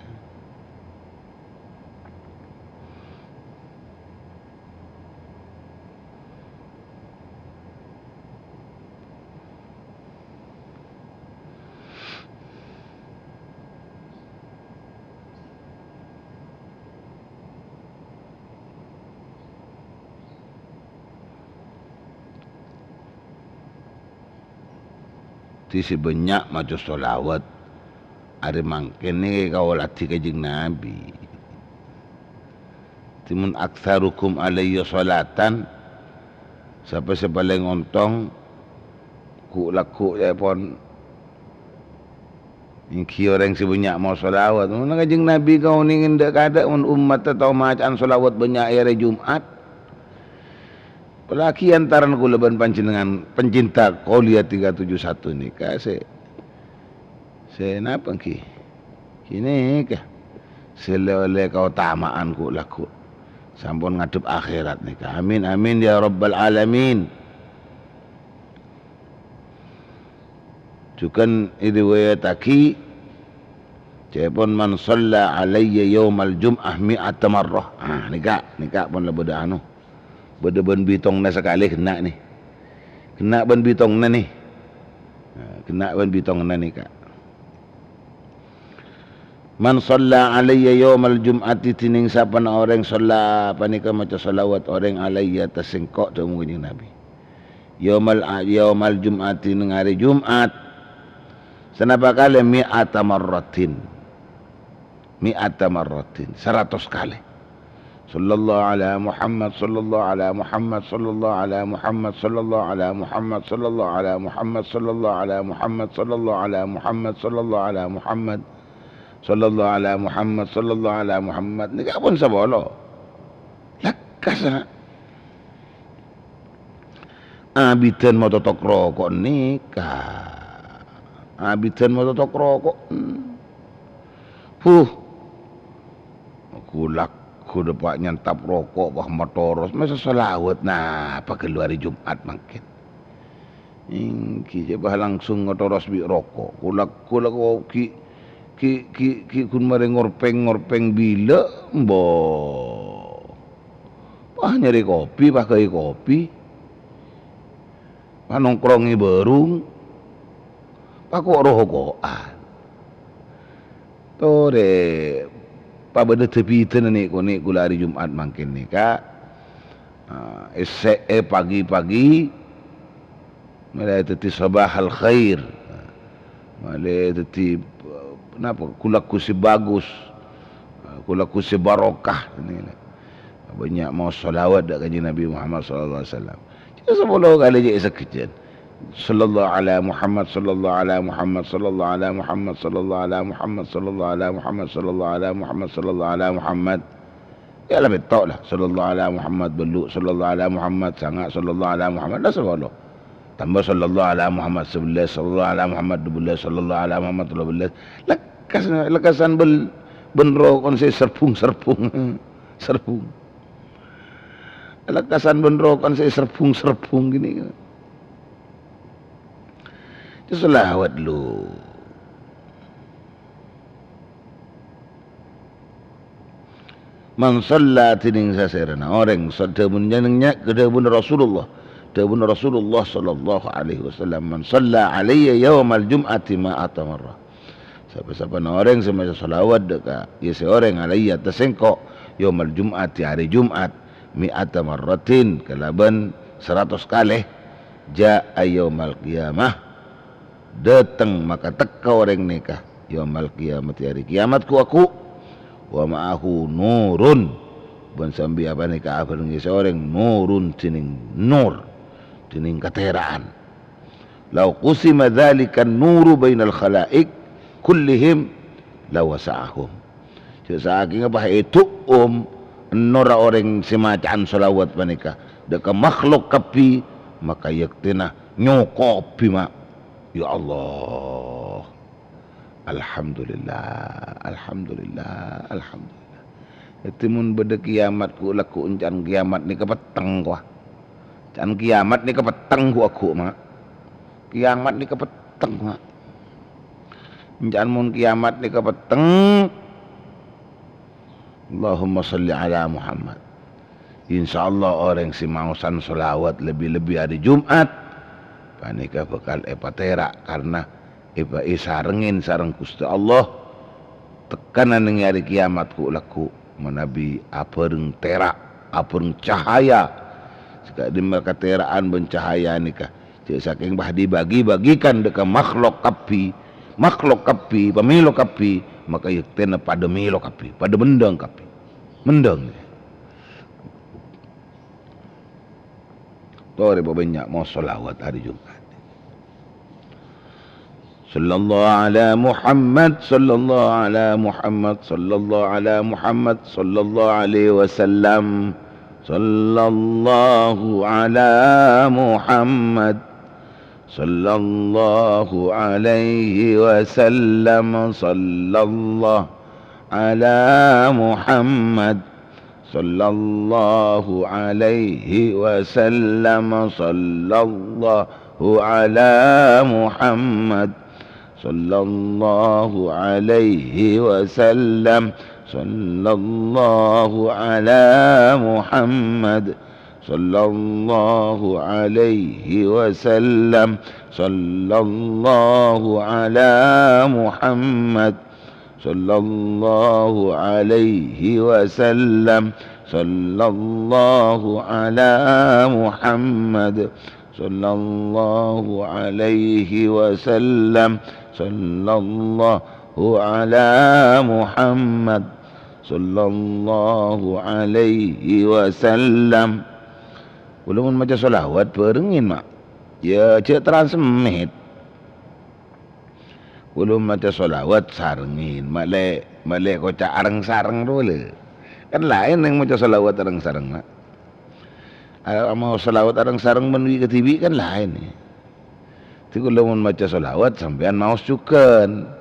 Dhâddhi sè bânnya' maca sholawat arè mangkèn nèka èkaoladhi Kanjeng Nabi. Dhâddhi mon aktsarukum alayya sholatan, sapa sè palèng ontong, ghu'-lagghu' ca'èpon èngghi orèng sè bânnya' maos sholawat. Mon Kanjeng Nabi kaonèngè dâ'-kadâ' mon ommaddhâ tao maca'an sholawat bânnya' è arè Jum'at. Apalagi antarana kaulâ bân panjhennengngan pencinta Qouliyah tiga tujuh satu nèka sè, sè napa èngghi? Ghânèka, sè ollè-ollè kaotama'an ghu'-lagghu'. Sampon ngadhep akhèrat nèka. Amin, amin, ya rabbal alamin. Jhughân èriwayataghi, ca'èpon, "Man shalla alayya yaumal jum'ah mi'ata marrah." Ah, nèka, nèka pon la bâdâ anu. Bâdâ bân bitongnga sakalè ghenna' nè. Ghenna' bân bitongnga nè. Nah, ghenna' bân bitongnga nèka. "Man shalla alayya yaumal jum'ati," dhinèng sapana orèng shalla, panèka maca shalawat orèng, "alayya," attas sèngko', dhâbuna Kanjeng Nabi. "Yaumal a-, yaumal jum'ati," neng arè Jum'at. Sanapa kalè? "Mi'ata marratin." "Mi'ata marratin," saratos kalè. "Shallallahu ala Muhammad, shallallahu ala Muhammad, shallallahu ala Muhammad, shallallahu ala Muhammad, shallallahu ala Muhammad, shallallahu ala Muhammad, shallallahu ala Muhammad, shallallahu ala Muhammad, shallallahu ala Muhammad, shallallahu ala Muhammad." Nèka pon sapolo. Lekkas, ha? Abidhân mototok roko' nèka. Abidhân mototok roko'. Huh. Ghu-lagghu dâpa' nyantap roko', wah, motoros. Masa shalawat, napa ghâllu arè Jum'at mangkèn? Èngghi, coba langsung ngotoros bi' roko'. Ghu-lagghu la ko-, ghi', ghi', ghi', ghi' ghun marè ngorpèng-ngorpèng bilâ, embo. Wah, nyarè kopi, pas ghâbây kopi. Pas nongkrong è bârung. Pas ko'-roko'an. Torè pabâdâ dhâbidhânna nè'-konè' ghulâ arè Jum'at mangkèn nèka. Ah, essè'è pagi-pagi, malè dhâddhi sabahal khair. Malè dhâddhi, eh, napa, ghu-lagghu sè bhâghus. Eh, ghu-lagghu sè barokah. Ini, bânnya' maos shalawat dâ' Kanjeng Nabi Muhammad sallallahu alaihi wasallam. Jhâ' sapolo kalè jhâ' èsakejjhân. "Shallallahu ala Muhammad, shallallahu ala Muhammad, shallallahu ala Muhammad, shallallahu ala Muhammad, shallallahu ala Muhammad, shallallahu ala Muhammad, shallallahu ala Muhammad." Ya, la pètto' la. "Shallallahu ala Muhammad," bâllu', "Shallallahu ala Muhammad," sanga', "Shallallahu ala Muhammad," la sapolo. Tamba "Shallallahu ala Muhammad" sabellâs, "Shallallahu ala Muhammad" dubellâs, "Shallallahu ala Muhammad" tello bellâs. Lekkas, lekkasân bel-, bân roko' sè serbhung-serbhung. Serbhung. Lekkasân bân roko' sè serbhung-serbhung gini. Shalawat lu. "Man shalla," dhinèng sasèrana orèng, sa-, dhâbuna, nyèngnga' ka dhâbuna Rasulullah. Dhâbuna Rasulullah sallallahu alaihi wasallam, "Man shalla alayya yaumal jum'ati mi'ata marrah." Sapa-sapana orèng sè maca shalawat dâ' ka, ya, sè orèng, "alayya," attas sèngko', "yaumal jum'ati," arè Jum'at, "mi'ata marratin," kalabân saratos kalè, "ja'a yaumal qiyamah," dâteng makatekka orèng nèka yaumal qiyamati, arè kiyamat, ghu-, ghu-, "wa ma'ahu nurun," bân sambi apa nèka abhârengngè sè orèng, "nurun," dhinèng nur, dhinèng katèra'an. "Lau qusima dzalikan nuru bainal khalaik kullihim lawasa'ahum." Jhâ' sakènga pas èdu'um norra orèng sè maca'an shalawat panèka dâ' ka makhlok kabbhi, maka yèktèna nyokobhi, ma'. Ya Allah. Alhamdulillah, alhamdulillah, alhamdulillah. Dhâddhi, mon bâdâ kiyamat ghu-, lagghu' enca'an kiyamat nèka petteng, kowa. Enca'an kiyamat nèka petteng ghu-, ghu-, ma'. Kiyamat nèka petteng, ma'. Enca'an mon kiyamat nèka petteng, Allahumma shalli ala Muhammad. Insyaallah orèng sè maosan shalawat lebbi-lebbi arè Jum'at, panèka bhâkal èpatèra' karna èpa-, èsarengngè sareng Ghustè Allah. Tekkana neng è arè kiyamat ghu-, lagghu' manabi abhâreng tèra', abhâreng cahaya. Sakadimma katèra'an bân cahaya nèka jhâ' sakèng pas dibagi-bagikan dâ' ka makhlok kabbhi, makhlok kabbhi, pamèlo kabbhi, maka yèktèna padâ mèlo kabbhi, padâ mendâng kabbhi. Mendâng. Torè pabânnya' maos shalawat arè Jum'at. Sallallahu ala Muhammad, sallallahu ala Muhammad, sallallahu ala Muhammad, sallallahu alaihi wasallam. Sallallahu ala Muhammad, sallallahu alaihi wasallam. Sallallahu ala Muhammad, Sallallahu alaihi wasallam, sallallahu ala Muhammad. Sallallahu alaihi wasallam, sallallahu ala Muhammad. Sallallahu alaihi wasallam, sallallahu ala Muhammad. Sallallahu alaihi wasallam, sallallahu ala Muhammad. Sallallahu alaihi wasallam, sallallahu ala Muhammad. Sallallahu alaihi wasallam. Kaulâ mon maca shalawat bhârengngin, Ma'. Yâ, jhâ' transmit. Kaulâ maca shalawat sarengngin, ma' lè, ma' lè koca' areng-sareng rowa lè. Kan laèn neng maca shalawat areng-sareng, Ma'. A-, maos shalawat areng-sareng bân wi' kadhibi' kan laèn, yâ. Dhâddhi kaulâ mon maca shalawat, sampèyan maos jhughân.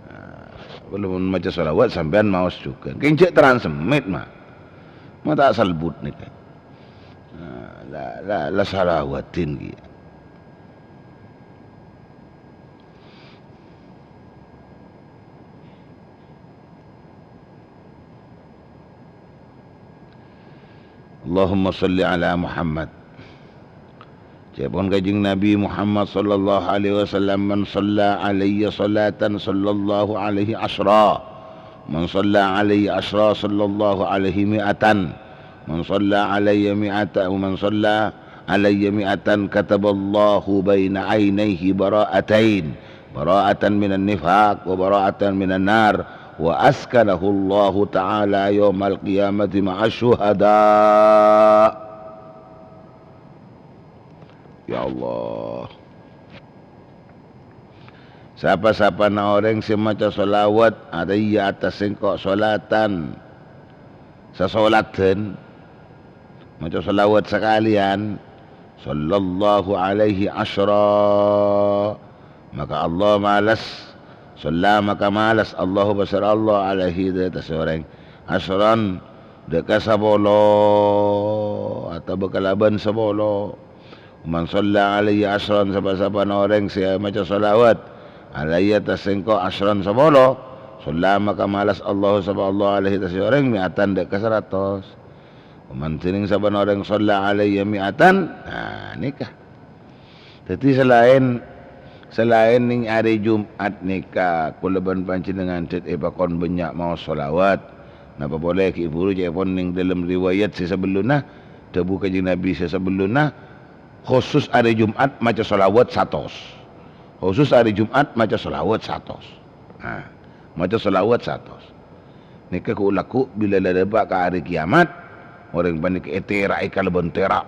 Nah, kaulâ mon maca shalawat, sampèyan maos jhughân. Kèng jhâ' transmit, Ma'. Ma' ta' salbut nèka. Nah, la, la, la shalawatin kèya. Allahumma shalli ala Muhammad. Ca'èpon Kanjeng Nabi Muhammad sallallahu alaihi wasallam, "Man shalla alayya shalatan sallallahu alaihi asyra. Man shalla alayya asyra sallallahu alaihi mi'atan. Man shalla alayya mi'ata-, man shalla alayya mi'atan kataballahu baina ainaihi bara'atain." Bara'atan minan nifaq wa bara'atan minan nar, wa askanahullahu ta'ala yaumal qiyamati ma'asy syuhada. Ya Allah. Sapa-sapana orèng sè maca shalawat alayya attas sèngko' shalatan, sasoladan, maca shalawat sakalèyan, sallallahu alaihi asyra, maka Allah males, shalla maka males, Allahu bhâsar Allah, alaihi, dâ' attas orèng, asyran, dâ' ka sapolo, otabâ kalabân sapolo. Man shalla alayya asyran, sapa-sapana orèng sè maca shalawat alayya attas sèngko' asyran sapolo, shalla maka males Allahu sapa Allah alaihi attas orèng mi'atan dâ' ka saratos. Wa man dhinèng sabân orèng shalla alayya mi'atan, nah, nèka. Dhâddhi salaèn, salaèn nèng arè Jum'at nèka, kaulâ bân panjhennengngan dhât èpakon bânnya' maos shalawat. Napa polè ghi' bhuru ca'èpon nèng dâlem riwayat sè sabellunna, dhâbu Kanjeng Nabi sè sabellunna, Khusus arè Jum'at maca shalawat satos. Khusus arè Jum'at maca shalawat satos. Nah, maca shalawat satos. Nèka ghu-, lagghu' bilâ la dâpa' ka arè kiyamat, orèng panèka ètèra'è kalabân tèra',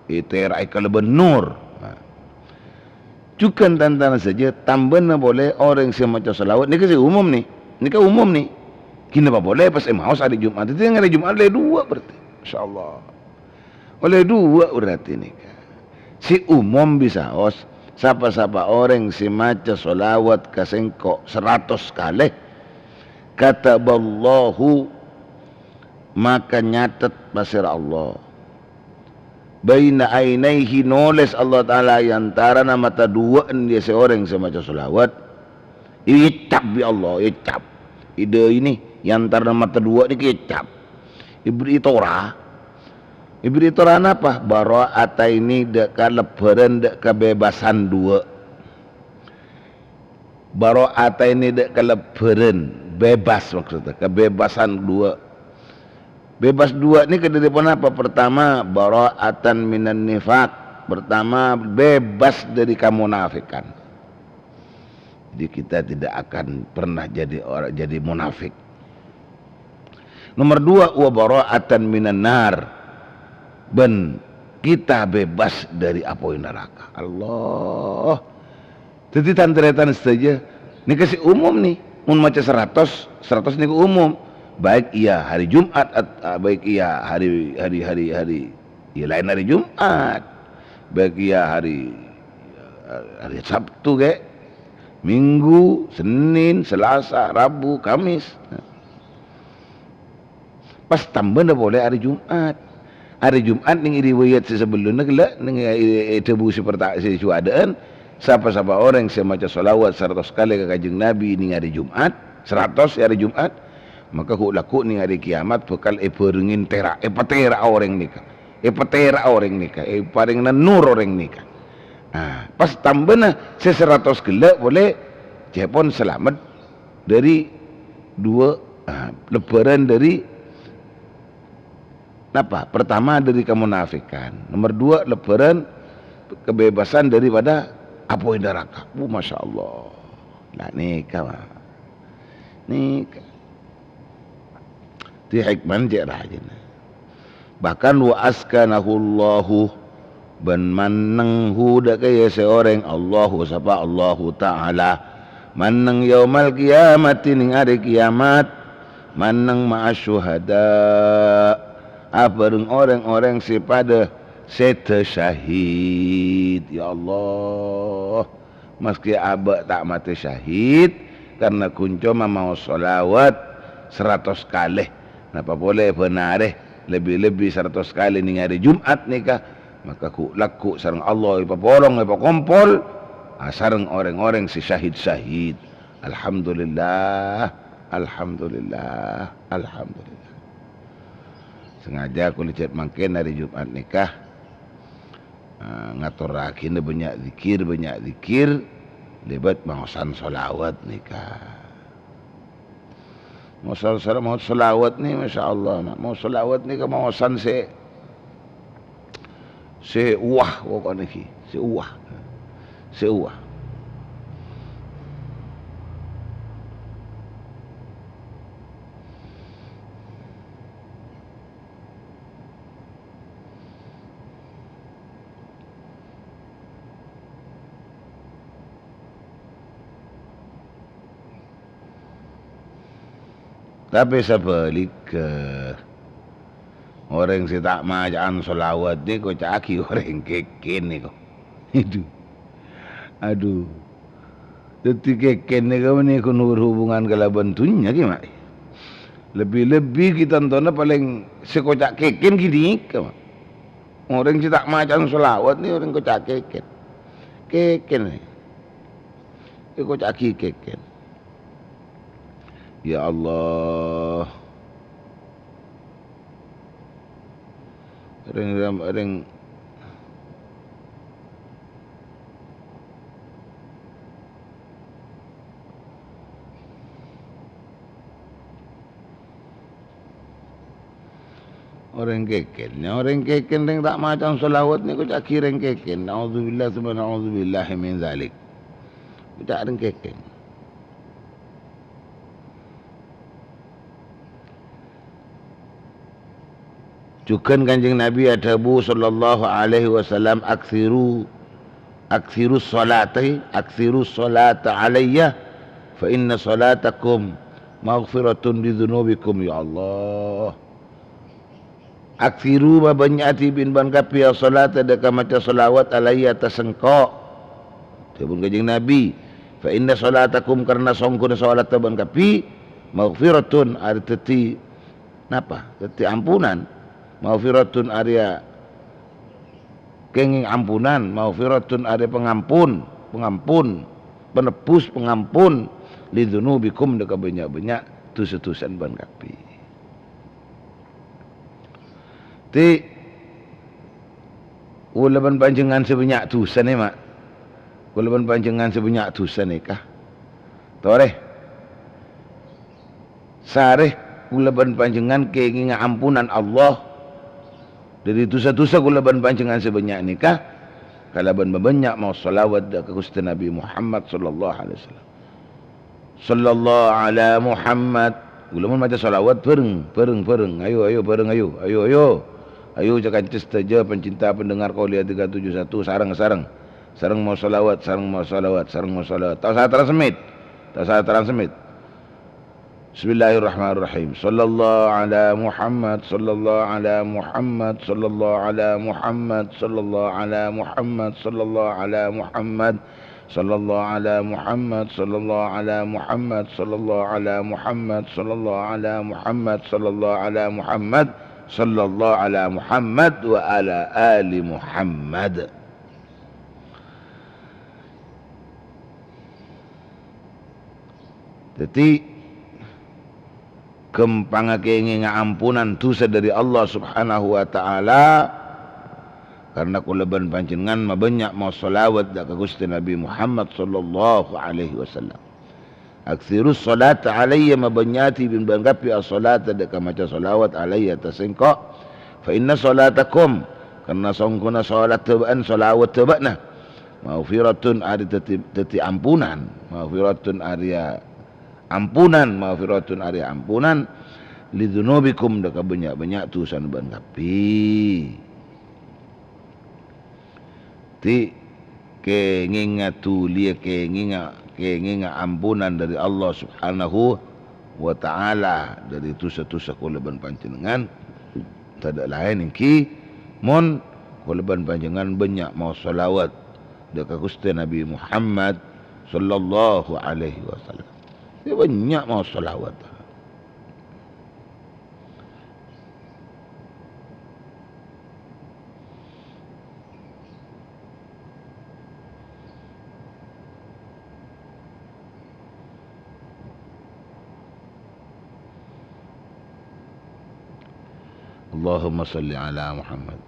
ètèra'è kalabân nur. Nah. Jhughân tan-tarètan sadhâjâ, tambâna polè orèng sè maca shalawat. Nèka sè umum, nè. Nèka umum, nè. Ghânapa polè pas èmaos arè Jum'at. Dhâddhi, neng arè Jum'at ollè duwâ' berarti. Masyaallah. Ollè duwâ' berarti nèka. Sè umum bisaos, sapa-sapa orèng sè maca shalawat ka sèngko' saratos kalè, kataballahu, maka nyatet pasèra Allah. Baina ainaihi, nolès Allah Ta'ala è antarana mata duwâ'na sè orèng sè maca shalawat. Ècap bi' Allah, ècap. Èdhâina, è antarana mata duwâ' nèka ècap. Èbherri' tora. Èbherri' tora napa? Bara'ataini, dâ' kalebbhârân, dâ' kabebasân duwâ'. Bara'ataini, dâ' kalebbhârân, bebas maksudnya, kabebasan duwâ'. Bebas duwâ' nèka dâri ponapa? Pertama, bara'atan minan nifaq. Pertama, bebas dari kamunafikan. Jadi, kita tidak akan pernah jadi orang, jadi munafik. Nomor dua, wa bara'atan minan nar. Bân kita bebas dari apoy neraka. Allah. Dhâddhi, tan-tarètan sadhâjâ, nèka sè umum, nè. Mon maca saratos, saratos nèka umum. Baik iya hari Jumat at-, a, baik iya hari, hari, hari, hari, ya, laèn hari Jumat. Baik iya hari, hari Sabtu, ghi. Minggu, Senin, Selasa, Rabu, Kamis. Pas tambâna polè arè Jum'at. Arè Jum'at nèng riwayat sè sabellunna ghellâ', nèng è-, è-, èdhâbu sè parta-, sè juwâdâ'ân, sapa-sapa orèng sè maca shalawat saratos kalè ka Kanjeng Nabi nèng arè Jum'at, saratos è arè Jum'at, maka ghu'-, lagghu' nèng arè kiyamat bhâkal èbhârengngè tèra', èpatèra'a orèng nèka. Èpatèra'a orèng nèka, èparèngana nur orèng nèka. Nah, pas tambâna sè saratos ghellâ' polè, ca'èpon salamet dâri duwâ', ah, lebbhârân dâri napa? Pertama dâri kamonafikan, nomor duwâ' lebbhârân kebebasan daripada apoy naraka. Oh, masya Allah. Nah, nèka, Pak. Nèka. Dâddhi hikmana cè' rajina. Bahkan, "Wa askanahullahu," bân menneng hu dâ' kèya sè orèng Allahu, sapa Allahu Ta'ala. Menneng yaumal qiyamati, nèng arè kiyamat. Menneng ma'as syuhada, abhâreng orèng-orèng sè padâ sèdhâ syahid. Ya Allah. Maskè abâ' ta' matè syahid, karna ghun coma maos shalawat saratos kalè. Napa polè bân arè, lebbi-lebbi saratos kalè nèng arè Jum'at nèka, maka ghu'-, lagghu' sareng Allah èpapolong, èpakompol, asareng orèng-orèng sè syahid-syahid. Alhamdulillah, alhamdulillah, alhamdulillah. Sengaja kaulâ cè' mangkèn arè Jum'at nèka. Ah, ngatorraghina bânnya' zikir, bânnya' zikir, lèbât maosan shalawat nèka. Maosan shala-, maos shalawat nè, masya Allah, ma-, maos shalawat nèka maosan sè, sè wah pokokna ghi, sè wah. Sè wah. Tapè sabhâligghâ, orèng sè ta' maca'an shalawat nèko ca'aghi orèng kèkèn nèko. Adu. Adu. Dâddhi kèkèn nèka mènè ghun berhubungan kalabân dhunnya ghi, Ma'. Lebbi-lebbi ghi tantona palèng sè koca' kèkèn ghi nèka, Ma'. Orèng sè ta' maca'an shalawat nè orèng koca' kèkèn. Kèkèn nè. Èkoca'aghi kèkèn. Ya Allah. Rèng, rèng, orèng kèkèn, orèng kèkèn rèng ta' maca'an shalawat nèko ca'aghi rèng kèkèn. Na'udzubillah, tsumma na'udzubillahi min dzalik. Koca' rèng kèkèn. Jhughân Kanjeng Nabi adhâbu, sallallahu alaihi wasallam, "Aktsiru, aktsiru sholati, aktsiru sholata alayya, fa inna sholatakum maghfiratun li dzunubikum." Ya Allah. "Aktsiru, mabânnya'aghi bân bâ'na kabbhi, as-sholata, dâ' ka maca shalawat, alayya, attas sèngko'." Dhâbuna Kanjeng Nabi, "Fa inna sholatakum, karna songghuna sholatta bâ'na kabbhi, maghfiratun, arè dhâddhi, napa? Dhâddhi ampunan. Maghfiratun, arèya kèngèng ampunan. Maghfiratun, arèya pangampun, pangampun, penebbus, pangampun, li dzunubikum, dâ' ka bânnya'-bânnya' dhusa-dhusana bâ'na kabbhi." Ti, kaulâ bân panjhennengngan sè bânnya' dhusa nè, Ma'. Kaulâ bân panjhennengngan sè bânnya' dhusa nèka. Torè. Sarè kaulâ bân panjhennengngan kèngènga ampunan Allah dâri dhusa-dhusa kaulâ bân panjhennengngan sè bânnya' nèka, kalabân bânnya' maos shalawat dâ' ka Ghustè Nabi Muhammad sallallahu alaihi wasallam. Sallallahu ala Muhammad. Kaulâ mon maca shalawat bhâreng, bhâreng, bhâreng. Ayo, ayo, bhâreng, ayo. Ayo, ayo. Ayo, ca-, kanca sadhâjâ pencinta pendengar Qouliyah tiga tujuh satu, sareng, sareng. Sareng maos shalawat, sareng maos shalawat, sareng maos shalawat. Ta' osa transmit. Ta' osa transmit. Bismillahirrahmanirrahim. Sallallahu ala Muhammad, sallallahu ala Muhammad, sallallahu ala Muhammad, sallallahu ala Muhammad, sallallahu ala Muhammad. Sallallahu ala Muhammad, sallallahu ala Muhammad, sallallahu ala Muhammad, sallallahu ala Muhammad, sallallahu ala Muhammad, sallallahu ala Muhammad wa ala ali Muhammad. Dhâddhi, ghâmpangnga kèngènga ampunan dhusa dhâri Allah Subhanahu wa Ta'ala, karna kaulâ bân panjhennengngan mabânnya' maos shalawat dhâ' ka Ghustè Nabbhi Muhammad sallallahu alaihi wasallam. "Aktsirus shalata alayya," mabânnya'aghi bân-bân kabbhi as-shalata dhâ' ka maca shalawat, "alayya," attas sèngko'. "Fa inna shalatakum," karna songghuna shalatta bâ'na, shalawatta bâ'na, "maghfiratun," arèya dhâddhi, dhâddhi ampunan. "Maghfiratun," arèya ampunan, "maghfiratun," arèya ampunan, "lidzunubikum," dhâ' ka bânnya'-bânnya' dhusana bâ'na kabbhi. Dhâddhi, kèngènga dhuliyâ, kèngènga, kèngènga ampunan dhâri Allah Subhanahu wa Ta'ala dhâri dhusa-dhusa kaulâ bân panjhennengngan. Tadâ' laèn èngghi, mon kaulâ bân panjhennengngan bânnya' maos shalawat dhâ' ka Ghustè Nabbhi Muhammad sallallahu alaihi wasallam. Yâ, bânnya' maos shalawat. Allahumma shalli ala Muhammad.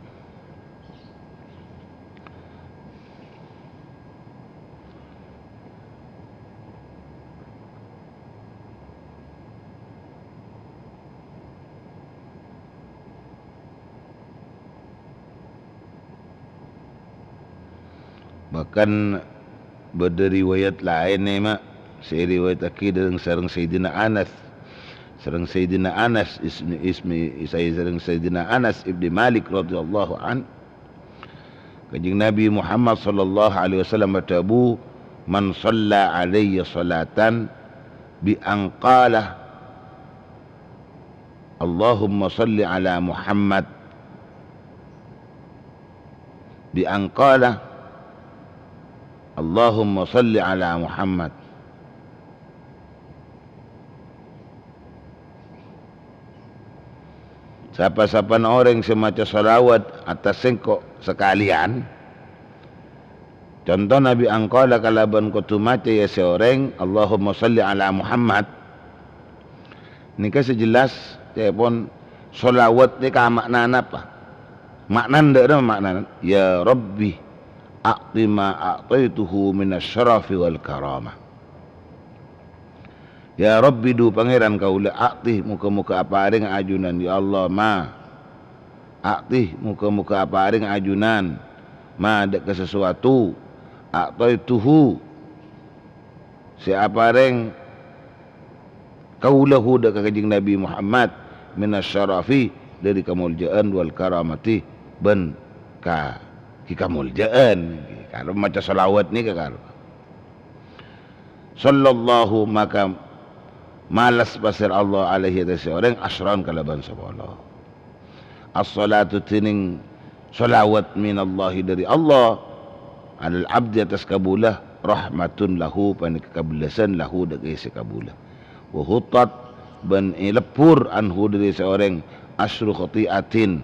Bahkan bâdâ riwayat laèn, è, Ma', sè èriwayattaghi dhâreng sareng Sayyidina Anas. Sareng Sayyidina Anas ismi, ismi, sareng Sayyidina Anas ibni Malik radhiyallahu anhu. Kanjeng Nabi Muhammad sallallahu alaihi wasallam adhâbu, "Man shalla alayya shalatan bi an qala, Allahumma shalli ala Muhammad, bi an qala, Allahumma shalli ala Muhammad." Pa-sapana orèng sè maca shalawat attas sèngko' sakalèyan, contona bi an qala kalabân kodhu maca, yâ, sè orèng, "Allahumma shalli ala Muhammad." Nèka sè jelas, ca'èpon, shalawat nèka ma'nana apa? Ma'nana, dhâ' remma ma'nana? "Ya Rabbi, a'ti ma a'taituhu minasy syarafi wal karamah." Ya Rabbi, dhu Pangèran kaulâ, a'ti, moghâ-moghâ aparèng ajunan, ya Allah, ma. A'ti, moghâ-moghâ aparèng ajunan, ma, dhâ' ka sasuwatu, a'taituhu, sè aparèng kaulâ hu dhâ' ka Kanjeng Nabi Muhammad, minasy syarafi, dhâri kamoljâ'ân, wal karamati, bân ka-, kamoljâ'ân. Karo maca shalawat nèka karo. Sallallahu, maka malas pasèra Allah alaihi, attas sè orèng, asyran, kalabân sapolo. As-shalatu, dhinèng shalawat, minallahi, dhâri Allah, alal abdi, attas kabulâ, rahmatun lahu, panèka kabellasân, lahu, dhâ' ka sè kabulâ. Wa huttat, bân èlebbhur, anhu, dhâri sè orèng, asyru khati'atin,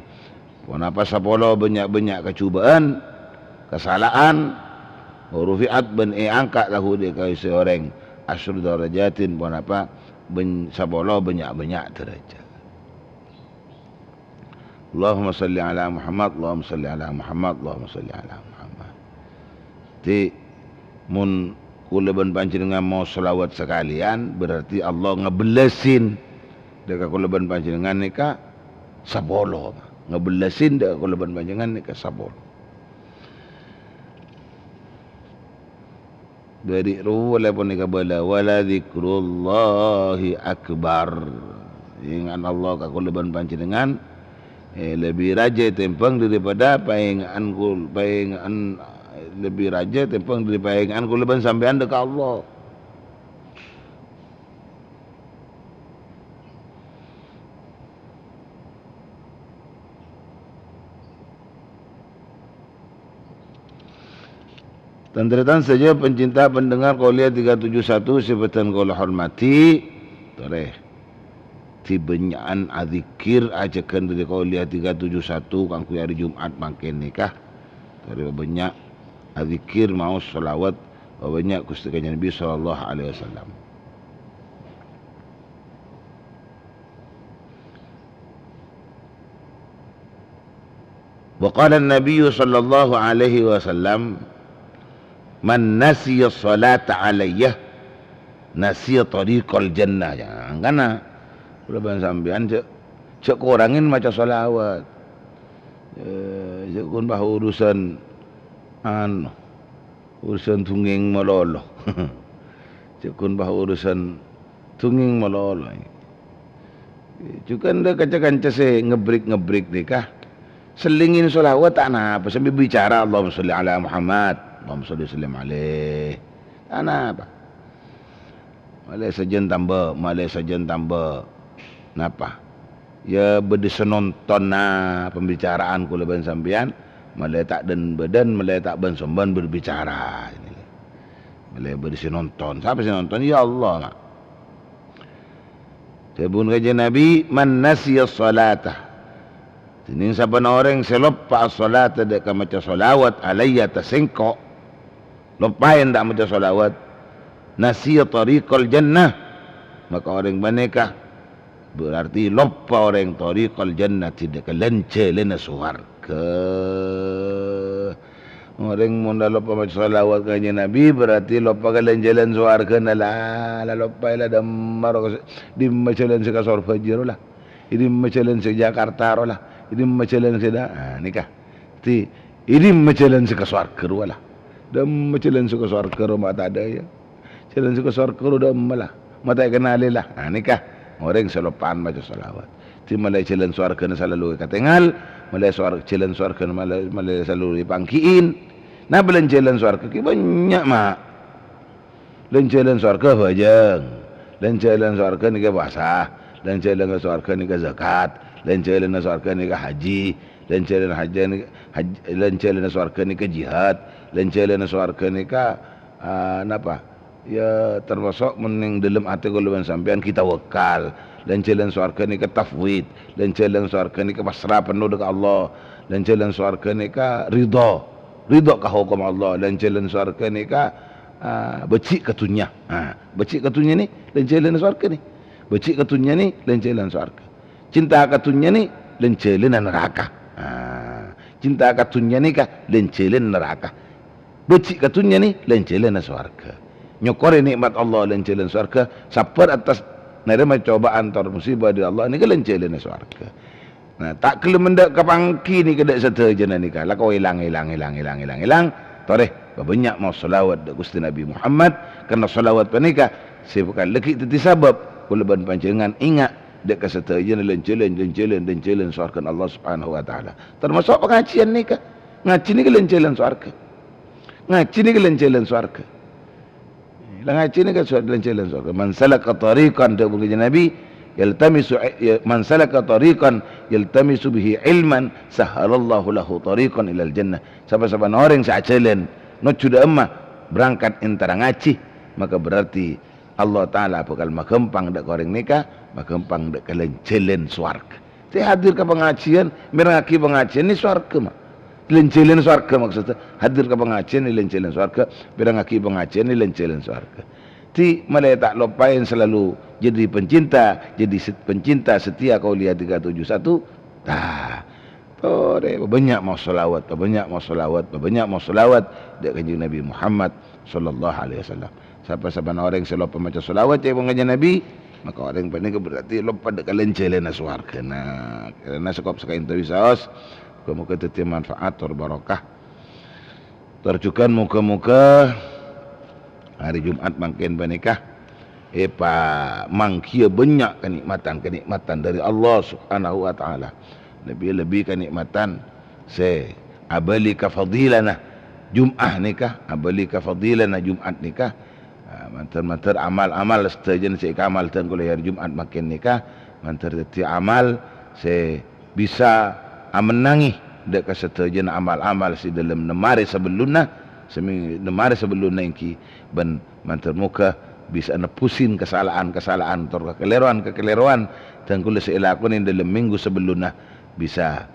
ponapa sapolo bânnya'-bânnya' kajhubâ'ân, kasala'an, wa rufi'at, bân èangka' lahu dhâ' ka sè orèng, asyru darajatin, ponapa bân-, sapolo bânnya'-bânnya' dârâjhât. Allahumma shalli ala Muhammad, Allahumma shalli ala Muhammad, Allahumma shalli ala Muhammad. Dhâddhi, mon kaulâ bân panjhennengngan maos shalawat sakalèyan, berarti Allah ngabellasin dhâ' ka kaulâ bân panjhennengngan nèka sapolo. Ngabellasin dhâ' ka kaulâ bân panjhennengngan nèka sapolo. Bâri' rowa la ponèka bâlâ, "Wala dzikrullahi akbar." Ènga'an Allah ka kaulâ bân panjhennengngan, eh, lebbi rajâ ètèmbhâng daripada paènga'an kul-, paènga'an, lebbi rajâ ètèmbhâng dhâri paènga'an kaulâ bân sampèyan dhâ' ka Allah. Tan-tarètan sadhâjâ pencinta pendengar Qouliyah tiga tujuh satu sè bhâdhân kaulâ hormadhi, torè. Dhâddhi bânnya'an adzikir ajâgân dâri Qouliyah tiga tujuh satu kaangghuy arè Jum'at mangkèn nèka. Torè bânnya' adzikir maos shalawat, bânnya' Ghustè Kanjeng Nabi sallallahu alaihi wasallam. Wa qala an-nabiyyu sallallahu alaihi wasallam, "Man nasiya shalata alayya, nasiya thariqal jannah." Ya, mangkana, kaulâ bân sampèyan jhâ', jhâ' korangè maca shalawat. Eh, jhâ' ghun pas urusan, anu, urusan dhungèng malolo. Jhâ' ghun pas urusan dhungèng malolo. Jhughân dâ' kanca-kanca sè ngebrik-ngebrik nèka, sellèngè shalawat ta' napa, sambi bicara, "Allahumma shalli ala Muhammad, Allahumma shalli wa sallim alaih." Ta' napa. Malè sajân tamba, malè sajân tamba. Napa? Ya, bâdâ sè nontonna pembicaraan kaulâ bân sampèyan, malè ta' dân-bâdân, malè ta' bân-sombân berbicara. Malè bâdâ sè nonton. Sapa sè nonton? Ya Allah, ma'. Dhâbuna Kanjeng Nabi, "Man nasiya shalata." Dhinèng sabbhân orèng sè loppa as-shalata dâ' ka maca shalawat alayya attas sèngko', loppaè ta' maca shalawat, nasiya thariqal jannah, maka orèng panèka berarti loppa orèng thariqal jannah, dâ' ka lan-jhâlânna sowarghâ. Orèng mon la loppa maca shalawat ka Kanjeng Nabi, berarti loppa ka lan-jhâlân sowarghâna la, la loppaè la dâmma ro ka s-, dimma jhâlân sè ka Sorbhâjâ ro la. Dimma jhâlân sè Jakarta ro la. Dimma jhâlân sè dâ-, ah, nèka. Dhi, dimma jhâlân sè ka sowarghâ rowa la. Dâmma jhâlân sè ka sowarghâ rowa ma' ta' dâ' iyâ. Jhâlân sè ka sowarghâ rowa dâmma la. Ma' ta' èkennalè la. Ah, nèka. Orèng sè loppa'an maca shalawat. Dhi malè jhâlân sowarghâna salalu èkatèngal. Malè sowar-, jhâlân sowarghâna malè, malè salalu èpanggi'in. Napa lan-jhâlân sowarghâ ghi' bânnya', ma'. Lan-jhâlân sowarghâ bhâjâng. Lan-jhâlân sowarghâ nèka puasa. Lan-jhâlân sowarghâ nèka zakat. Lan-jhâlân sowarghâ nèka haji. Lan-jhâlân haji nèka haj-, lan-jhâlân sowarghâ nèka jihad. Lan-jhâlân sowarghâ nèka, ah, napa? Ya, termasuk mon neng dâlem atè kaulâ bân sampèyan ghi' tawakal. Lan-jhâlân sowarghâ nèka tafwid. Lan-jhâlân sowarghâ nèka pasra penno dâ' ka Allah. Lan-jhâlân sowarghâ nèka ridha. Ridha ka hokom Allah. Lan-jhâlân sowarghâ nèka ah, bâji' ka dhunnya. Ah, bâji' ka dhunnya nè, lan-jhâlânna sowarghâ nè. Bâji' ka dhunnya nè, lan-jhâlânna sowarghâ. Cinta ka dhunnya nè, lan-jhâlânna naraka. Ah, cinta ka dhunnya nèka, lan-jhâlânna naraka. Bâji' ka dhunnya nè, lan-jhâlânna sowarghâ. Nyokorè nè'mat Allah, lan-jhâlânna sowarghâ. Sabbhâr attas narèma cobaan tor musibah dâri Allah, nèka lan-jhâlânna sowarghâ. Nah, ta' ghellem endâ' ka pangghi nèka dâ' sadhâjâna nèka. Lako èlang, èlang, èlang, èlang, èlang, èlang. Torè, bâbânnya' maos shalawat dâ' Ghustè Nabbhi Muhammad, karna shalawat panèka sè bhâkal lagghi' dhâddhi sabâb kaulâ bân panjhennengngan ènga' dâ' ka sadhâjâna lan-jhâlân, lan-jhâlân, lan-jhâlân sowarghâna Allah Subhanahu wa Ta'ala. Termasuk pangajiyân nèka. Ngajhi nèka lan-jhâlân sowarghâ. Ngajhi nèka lan-jhâlân sowarghâ. La ngajhi nèka so-, lan-jhâlân sowarghâ. "Man salaka thariqan," dhâbuna Kanjeng Nabbhi, "yaltamisu i-, ya, man salaka thariqan yaltamisu bihi ilman, sahhalallahu lahu thariqan ilal jannah." Sapa-sapana orèng sè ajhâlân nojjhu dâ' emma, berangkat èntara ngajhi, maka berarti Allah Ta'ala bhâkal maghâmpang dâ' ka orèng nèka, maghâmpang dâ' ka lan-jhâlân sowarghâ. Sè hadir ka pangajiyân, mèrengngaghi pangajiyân nè sowarghâ, ma'. Lan-jhâlânna sowarghâ maksodda. Hadir ka pangajiyân nè lan-jhâlânna sowarghâ, mèrengngaghi pangajiyân nè lan-jhâlânna sowarghâ. Dhi malè ta' loppaè salalu jadi pencinta, jadi set-, pencinta setia Qauliyah tiga tujuh satu. Tah. Torè, bânnya' maos shalawat, bânnya' maos shalawat, bânnya' maos shalawat dâ' Kanjeng Nabbhi Muhammad sallallahu alaihi wasallam. Sapa-sapana orèng sè loppa maca shalawat, ca'èpon Kanjeng Nabbhi, maka orèng panèka berarti loppa dâ' ka lan-jhâlânna sowarghâna. Karana sakop sakaènto bisaos, moghâ-moghâ dhâddhi manfaat tor barokah. Tor jhughân moghâ-moghâ hari Jum'at mangkèn panèka èpamangghiyâ bânnya' kanè'matan-kanè'matan dâri Allah Subhanahu wa Ta'ala. Lebbi-lebbi kanè'matan sè abâli ka fadilana Jum'ah nèka, abâli ka fadilana Jum'at nèka. Ah, mandhâr-mandhâr amal-amal sadhâjâna sè èkaamal dhân kaulâ è hari Jum'at mangkèn nèka, mandhâr dhâddhi amal sè bisa amennangè dâ' ka sadhâjâna amal-amal sè dâlem nemmarè sabellunna, Sè mè-, nemmare sabellunna ènggi bân mandhâr moghâ bisa nebbusin kasala'an-kasala'an tor kakalèrowan-kakalèrowan dhân kaulâ sè èlakonè è dhâlem minggu sabellunna, bisa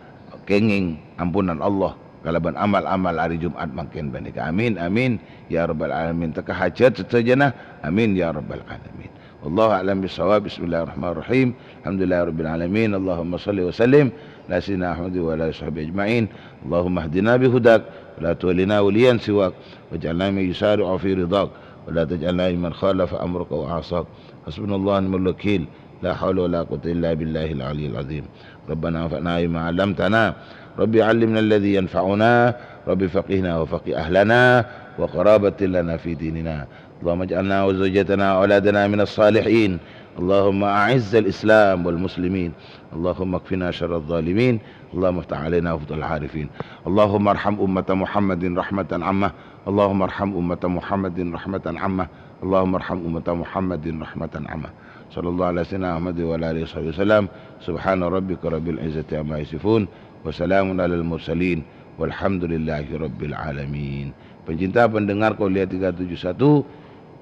kèngèng amponan Allah kalabân amal-amal arè Jum'at mangkèn panèka. Amin, amin, ya rabbal alamin. Tekka hajat sadhâjâna. Amin, ya rabbal alamin. Wallahu a'lam bissawab. Bismillahirrahmanirrahim. Alhamdulillahirabbil alamin. Allahumma shalli wa sallim ala sayyidina Muhammad wa ala alihi washabihi ajma'in. Allahumma hdina bihudak, wa la tuwallina waliyan siwak, waj'alna mimman yusari'u fi ridak, wa la taj'alna mimman khalafa amraka wa asak. Hasbunallahu wa ni'mal wakil. La haula wa la quwwata illa billahil aliyyil azim. Rabbana anfa'na bima 'allamtana. Rabbi 'allimna alladhi yanfa'una. Rabbi faqihna wa faqih ahlana wa qarabatin lana fi dinina. Allahumma ij'alna wa zawjatana wa auladana minas salihin. Allahumma a'izzal Islam wal muslimin. Allahumma kfina syarraz zalimin. Allahumma iftah 'alaina futuhal arifin. Allahumma arham ummata Muhammadin rahmatan 'ammah. Allahumma arham ummata Muhammadin rahmatan 'ammah. Allahumma arham ummata Muhammadin rahmatan 'ammah. Sallallahu ala sayyidina Muhammad wa ala alihi washabihi wasallam. Subhana rabbika rabbil izzati amma yasifun. Wa salamun alal mursalin. Walhamdulillahi rabbil alamin. Pencinta pendengar Kolia tiga tujuh satu,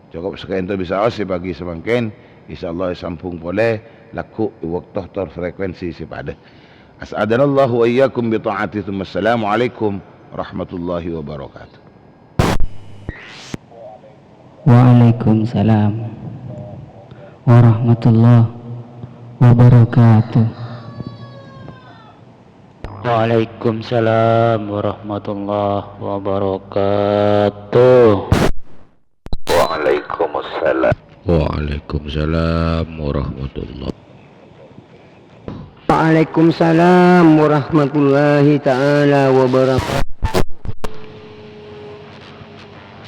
cokop saka'ento bisa aos è pagi samangkèn. Insyaallah èsambhung polè lagghu' è bâkto tor frekuensi sè padâ. As'adanallahu wa iyyakum bi ta'ati, tsumma assalamualaikum warahmatullahi wabarakatuh. Waalaikumsalam warahmatullahi wabarakatuh. Waalaikumsalam warahmatullahi wabarakatuh. Waalaikumsalam. Waalaikumsalam warahmatullahi. Waalaikumsalam warahmatullahi taala wabarakatuh.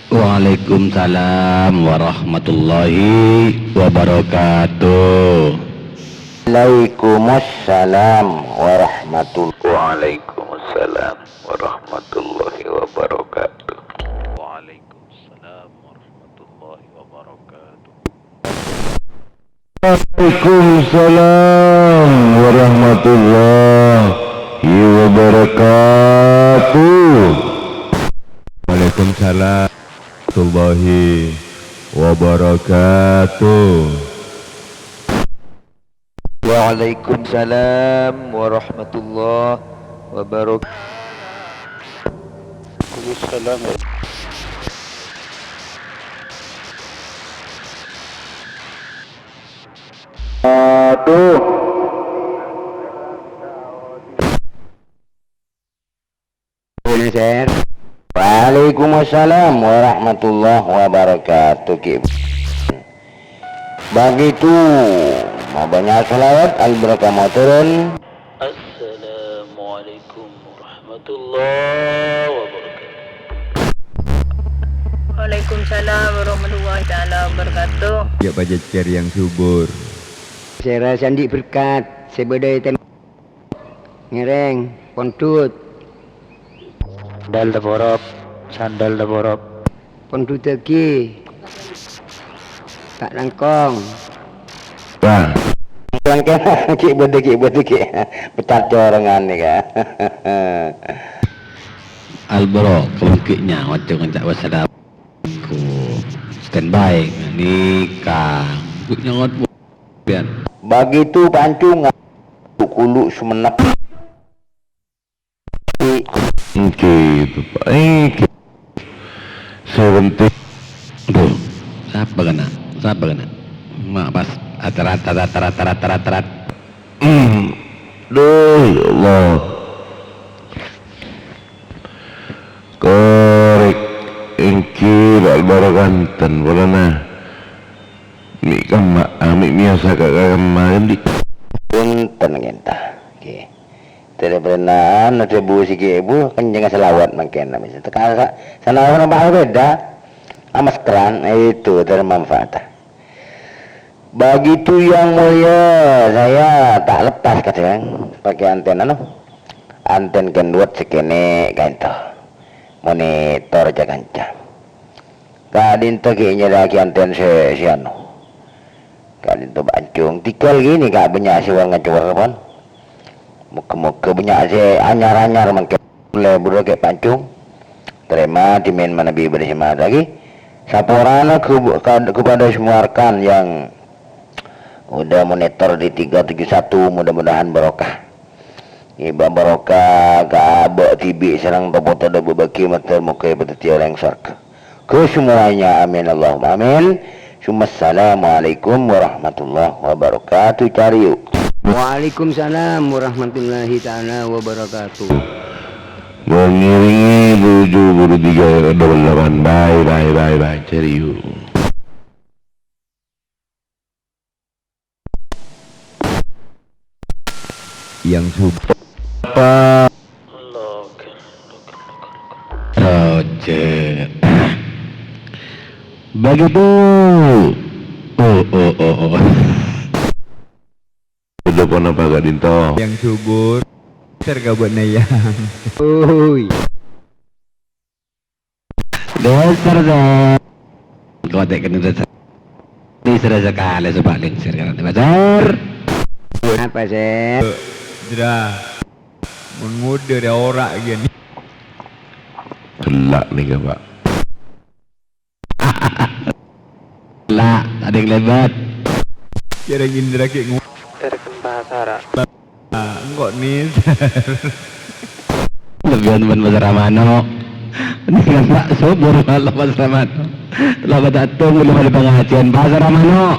Waalaikumsalam warahmatullahi wabarakatuh. Waalaikumsalam warahmatullahi. Waalaikumsalam warahmatullahi wabarakatuh. Waalaikumsalam warahmatullahi wabarakatuh. Waalaikumsalam warahmatullahi wabarakatuh. Waalaikumsalam warahmatullahi wabarakatuh. Waalaikumsalam warahmatullahi wabarakatuh. Waalaikumsalam. Aduh. Buenaser. Waalaikumsalam warahmatullahi wabarakatuh, Ki. Begitu. Mau banyak salawat, al-barakah mau turun. Assalamualaikum warahmatullahi wabarakatuh. Waalaikumsalam warahmatullahi taala wabarakatuh. Ya, pajhâjhâr yang subur. Sè rassa andi' berkat, sè bâdâ è tem-, ngèrèng, pondhut. Sandal taporop, sandal taporop. Pondhudhâghi. Ta' langkong. Wah. Langkong, ghi' bâdâ, ghi' bâdâ, ghi'. Pecat corongan nèka. Albro, kebengkiknya, ojo ngencak wassalam. Ku standby, nikah. Ku nyaot, bu-, pian. Begitu pancungan. Kulu Sumenep. Èngghi, Bapak. Èngghi. Sè penting. Aduh, sapa kèna? Sapa kèna? Ma' pas atarat, atarat, atarat, atarat, atarat. Hmm. Duh, ya Allah. Korèk. Èngghi, Pak Al-Barok, enten polana. Mi' kamma, ami' miyasa ka, ka kamma, endi? Punten, ngènta. Ngghi. Tèrè bârâna, anu, dhâbu sè ghi', Bu, kencengnga salawat mangkèn, misa. Teka sa-, sanawar nampak sepeda, amaskeran, itu termanfaat. Begitu, Yang Mulia, saya tak lepas kadang pakai anten, anu, anten kendhuwât sè kènè' ka'ènto. Monitor ca-kanca. Ka'dinto ghi' nyarèyaghi anten sè, sè anu. Ka'dinto pancung. Tinggal gini, Kak, bânnya' sè wâr-ngacowâr, pon. Moga-moga bânnya' sè anyar-anyar mangkèn. Lebur ghi' pancung. Terima, dimin manabi beri semangat lagi. Saporana ke, ke, kepada semua rekan yang udah monitor di tiga tujuh satu, mudah-mudahan barokah. Ngibâ barokah ka abâ' dhibi' sareng topo todhâ bâbâghi mator moghâ èpadhâddhiyâ orèng sowarghâ. Ka semuanya, amin Allahumma amin. Summa assalamualaikum warahmatullahi wabarakatuh. Cariu. Waalaikumsalam warahmatullahi taala wabarakatuh. Mengiringi tujuh puluh tiga delapan. Bye, bye, bye, bye. Cariu. Yang sudah. Apa? Roger. Begitu. Oh, oh, oh, oh. Sudah pon apa ka'dinto? Yang subur. Serga buat nayang. Ui. Dasar, dasar. Engko' ta' kennèng dasar. Dasar sakalè sè palèng sèr kan, dasar. Apa, Sèr? Jera. Mon ngodâ rè ora' ghi' ni. Gellâ' nèka, Pak. La, adèng lèbât. Kèrèng Indra ghi' ngo-, Terken pasara. Ah, engko' ni. Lebbiyân bân pasara mano'. Ini kan Pak Subur malah pasara mano'. Lah, Pak Tatung belum ada pengajian pasara mano'.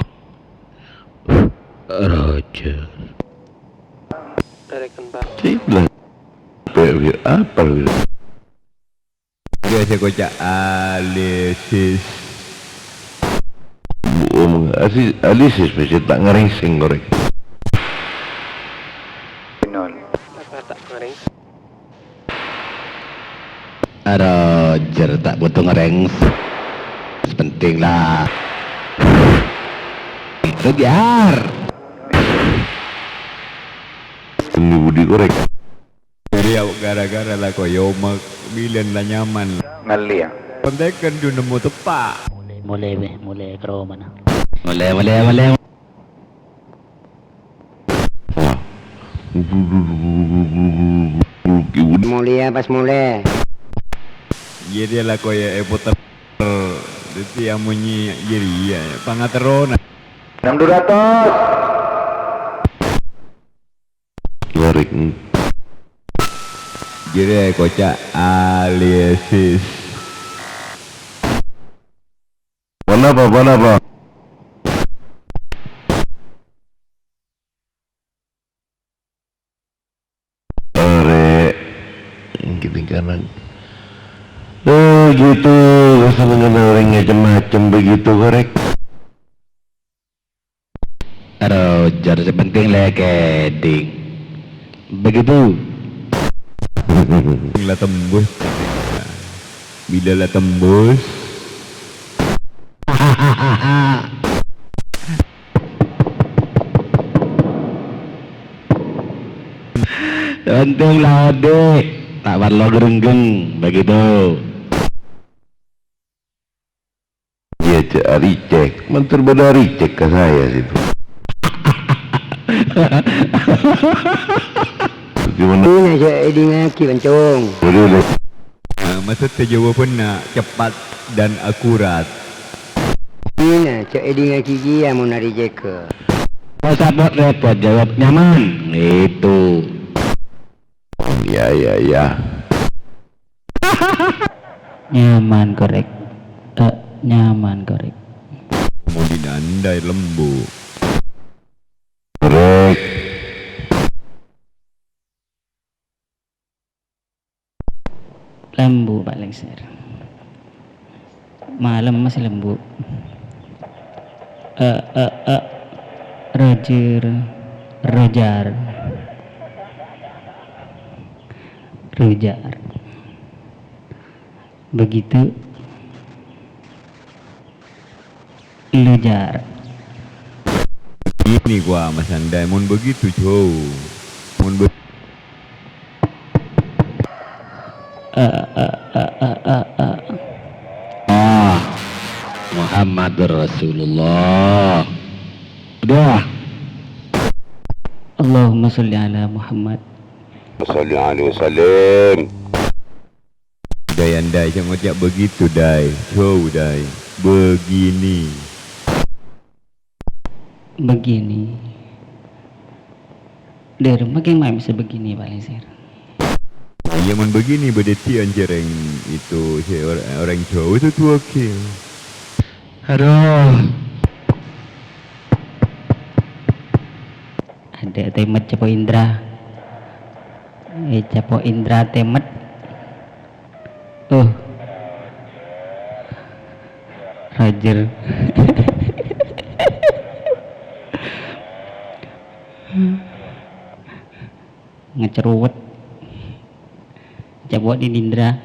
Roger. Terken, Pak. Sibla. Pe-, apa, Wil? Iyâ, sè koca' alisis. Bu-, omong asi-, alisis mesti ta' ngarèngsèng korèk. Nol. Apa ta' ngarèngsèng? Aro, jer ta' butuh ngarèngsèng. Penting la. Kejar. Ini budi korèk. Rèya gara-gara la koyomak, bilân la nyaman. Ngalli, ya. Kontèkan du nemmo teppa'. Molè, molè, beh, molè ka romana. Molè, molè, molè. Molèya pas molè. Iyâ, rèya la koyâ èpoter. Dhâddhi amonye jârèya pangaterrona. Enam dua ratus. Lorek. Jârèya koca' alisis. Ponapa, ponapa? Ore, gini kanan. Eh, gitu, kesenangan orang macam-macam begitu, korek. Aro, jar sè penting la kèdhing. Begitu. La tembus. Bilâ la tembus. Penting la odi'. Ta' parlo ghrenggheng. Begitu. Diajak reject, mantar pada reject ke saya situ. Gimana? Ina jhâ' èdingngaghi, Pancong. Boleh, boleh. Ah, maksudnya jawabannya cepat dan akurat. Ina jhâ' èdingngaghi kèya mon areject. Pas repot-repot jawab nyaman. Itu. Ya, ya, ya. Nyaman, korek. Eh, nyaman, korek. Mau dinandai lembu. Korek. Lembu, Pak Lengser. Malem masih lembu. Eh, eh, eh. Roger, Rojar. Rujar. Begitu. Lujar. Ini gua Mas Andai, mon begitu, Jo. Mon be- Eh, eh, eh, eh, eh, eh. Ah, Muhammadur Rasulullah. Udah. Allahumma sholli ala Muhammad. Sholli alaihi wasallam. Dai, andai sè ngoca' begitu, Dai. Jhâu, Dai. Begini. Begini. Dâri ma' kèng ma' bisa begini, Pak Lèngsèr? Iyâ, mon begini bâdâ dhiyâ, jhârèng itu, sè or-, orèng Jhâu itu tuwâ ghi. Adhu. Adâ' tèmet Capo' Indra. Eh, Capo' Indra tèmet. Uh. Roger. Ngeceruwet. Capo' Indra.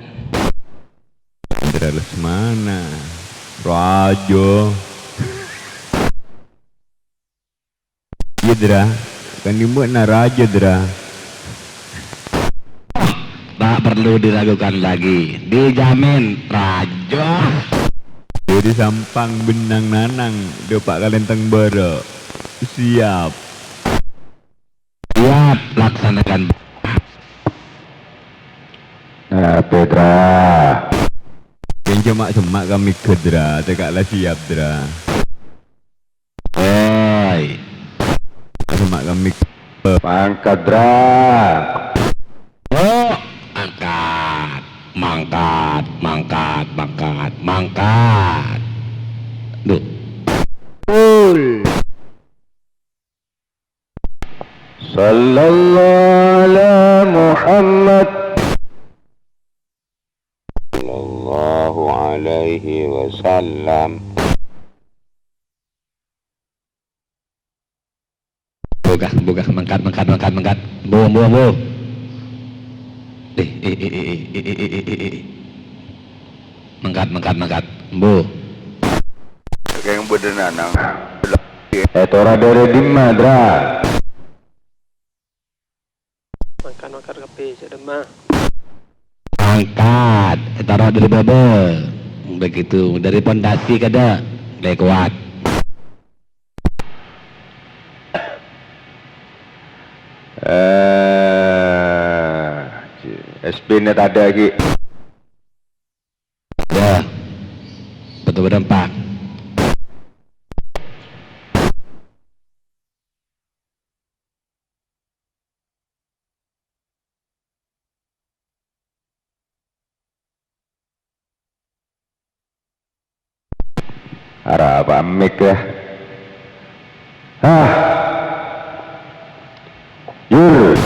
Indra Lesmana. Raja. Iyâ, Dra. Kan dimbu'na raja, Dra. Tak perlu diragukan lagi. Dijamin raja. Dâri Sampang bennang nanang, dâpa' ka Lenteng Bârâ'. Siap. Siap, laksanakan. Nah, Petra. Yang coma' semma' kami ke, Dra. Teka' la siap, Dra. Woi. Semma' kami. Mangkat, Dra. Oh, angkat. Mangkat, mangkat, mangkat, mangkat. Duh. Pul. Sallallahu ala Muhammad. Sallallahu alaihi wasallam. Buka, buka, mangkat, mangkat, mangkat, mangkat. Bu, bu, bu. Eh, eh, eh, eh, eh, eh, eh, eh, eh, eh. Mangkat, mangkat, mangkat. Bu. Kèng bâdâ nanang. Ètora dâri dimma, Dra? Mangkat, mangkat kabbhi, cè' dimma. Angkat, taruh dari baba. Begitu, dari pondasi kada, lebih kuat. Eh, S P-nya tadâ' lagi. Ya, betul berempat. Ara pamit ya. Hah. Yur.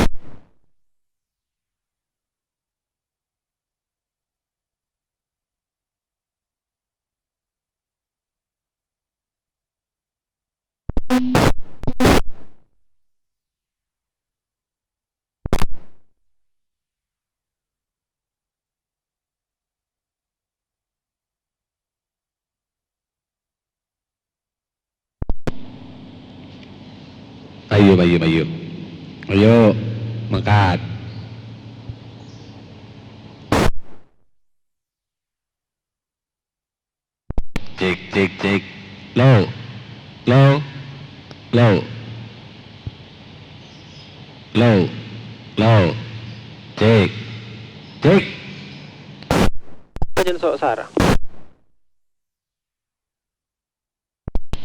Ayo, ayo, ayo. Ayo, mangkat. Cek, cek, cek. Low. Low. Low. Low. Low. Cek. Cek. Jangan sok sara.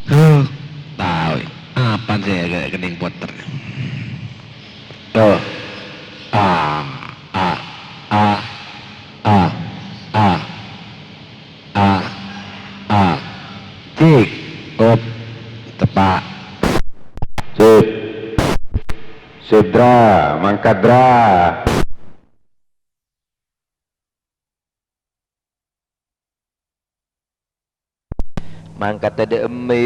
Huh, tao, apa sih agak kening poter? Tuh. Ah, ah, ah, ah, ah, ah, ah. Cik. Up. Tepak. Sip. Sip, Dra. Mangkat, Dra. Mangkat tadâ' emmè.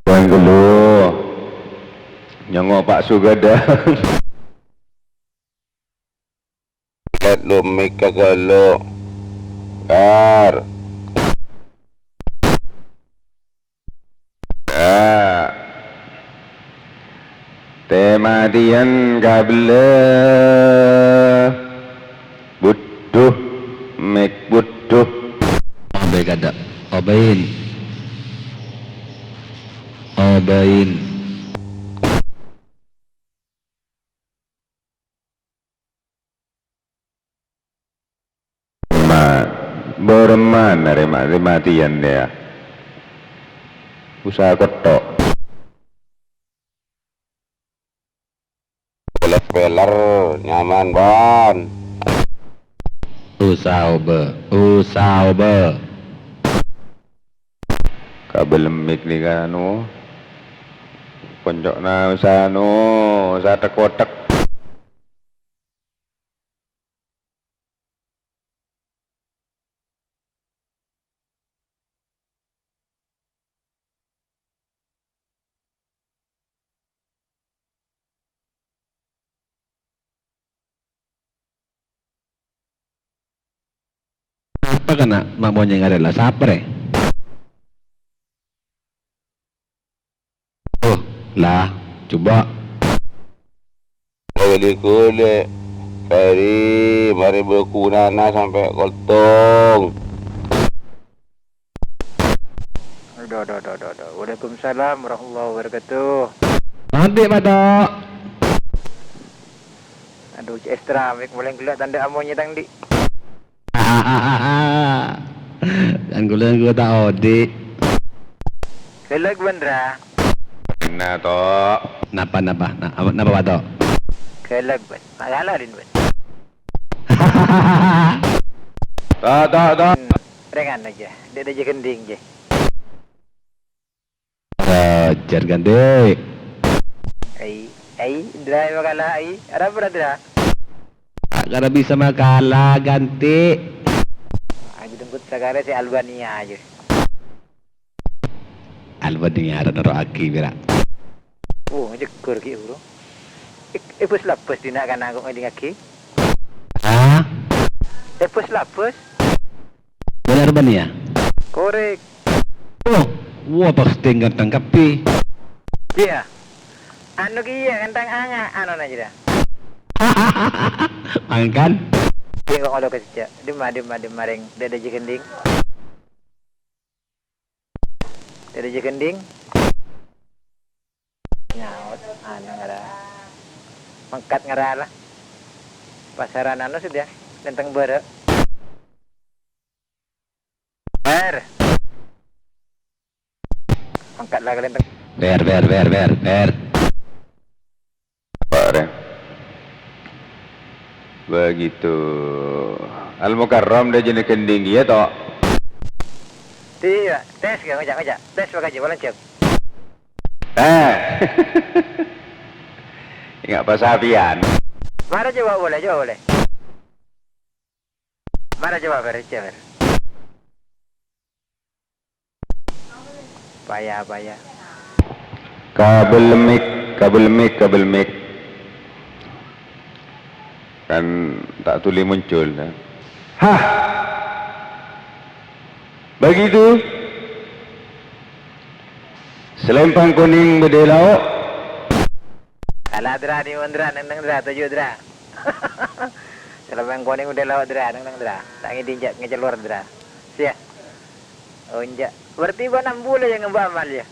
Yang dulu. Nyongo Pak Sugadang. Kat lumik ka galo. Kar. Ah. Tèmadhiyân kabellâ. Budhu. Mik budhu. Obay kada. Obayin. Obayin. Orèng mana rè ma-, rè matèyan, yâ? Usaha kotthok. Peler-peler, nyaman, Bân. Usaha obâ, usaha obâ. Kabel mic nèka, anu, konco'na usaha, anu, usaha thek-kothek. Apa kana' ma' monyèng arèya la? Sapa rè? Oh, la, coba. Ghâli-ghâli, Fèri, marè bâkunana sampè' koltong. Aduh, aduh, aduh, aduh, aduh. Waalaikumsalam warahmatullahi wabarakatuh. Nanti, Pak Tok. Aduh, cè' èstra, mèk molèng ghellâ' tandhâ amonyè tang dhi'. Kan kulâ ngghu ta' odi'. Ghellâ' bân, Ra. Nah, Tok. Napa, napa? Na-, apa, napa, Pak Tok? Ghellâ' bân. Ma' ghellâ' din, bân. Tok, Tok, Tok. Hmm, rèng anu jâ. Dâ', dâ' jâ ghendhing jâ. Ajar, Ganti. Ai, ai, Indra, ayo kalah, ai. Arapa, Indra? Kara bisa makalah, Ganti. Aja dengkut sakare se Albania aja. Albania ro noro'agi, pira? Oh, njegur ki, Bro. Ik-, ebus labus dina kana kok ngelingagi? Hah? Ebus labus? Bener, Ban, ya? Korek. Oh, wah, pasti ganteng kabbi. Iya. Anu ki iya, ganteng anga, anu na jera. Mangkan? Iya, kok ngolo kecek. Dema, dema, dema, reng. Dada je gending. Dada je gending. Nyaot, anu ngara. Mengkat ngara lah. Pasaran anu sudah, ganteng bara. Ber. Angkat lah kalian. Ber, ber, ber, ber, ber. Bare. Begitu. Al Mukarram dah jenis gending, iya, toh? Iya, tes, ya, ngajak, ngajak. Tes, pakai aja, malah jam. Eh. Ingat pas apian. Mara coba boleh, coba boleh. Mara coba, Fer, coba, Fer. Paya, paya. Kabel mic, kabel mic, kabel mic. Kan tak tuli muncul, ya. Hah! Begitu. Selempang kuning bede lao. Ala dra ni, Dra, neng, neng, Dra, tuju, Dra. Selempang kuning bede lao, Dra, neng, neng, Dra. Tak ngidin jak ngecelor, Dra. Sia. Oh, enjak. Berarti gua enam bulan yang ngebak amal, ya?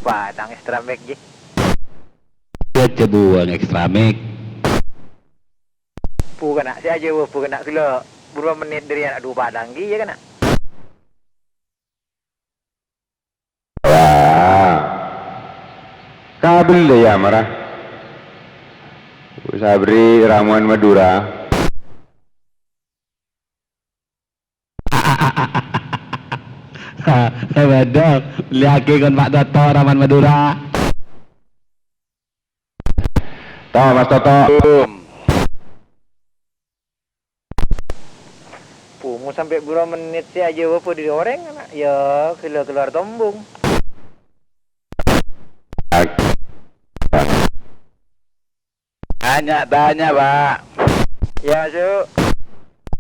Padang extra mic, ji. Baca buang extra mic. Bukan nak, si aja, bukan nak, gila. Berapa menit dari anak dua padang, ji, ya, kan, nak? Wah. Kabel ya, marah. Bu Sabri, ramuan Madura. Waduh, beli aki kon Pak Toto, ramuan Madura. Toh, Mas Toto. Pungu sampai berapa menit sih aja, apa di orang, anak? Ya, keluar-keluar tombong. Tanya, tanya, Pak. Ya, masuk.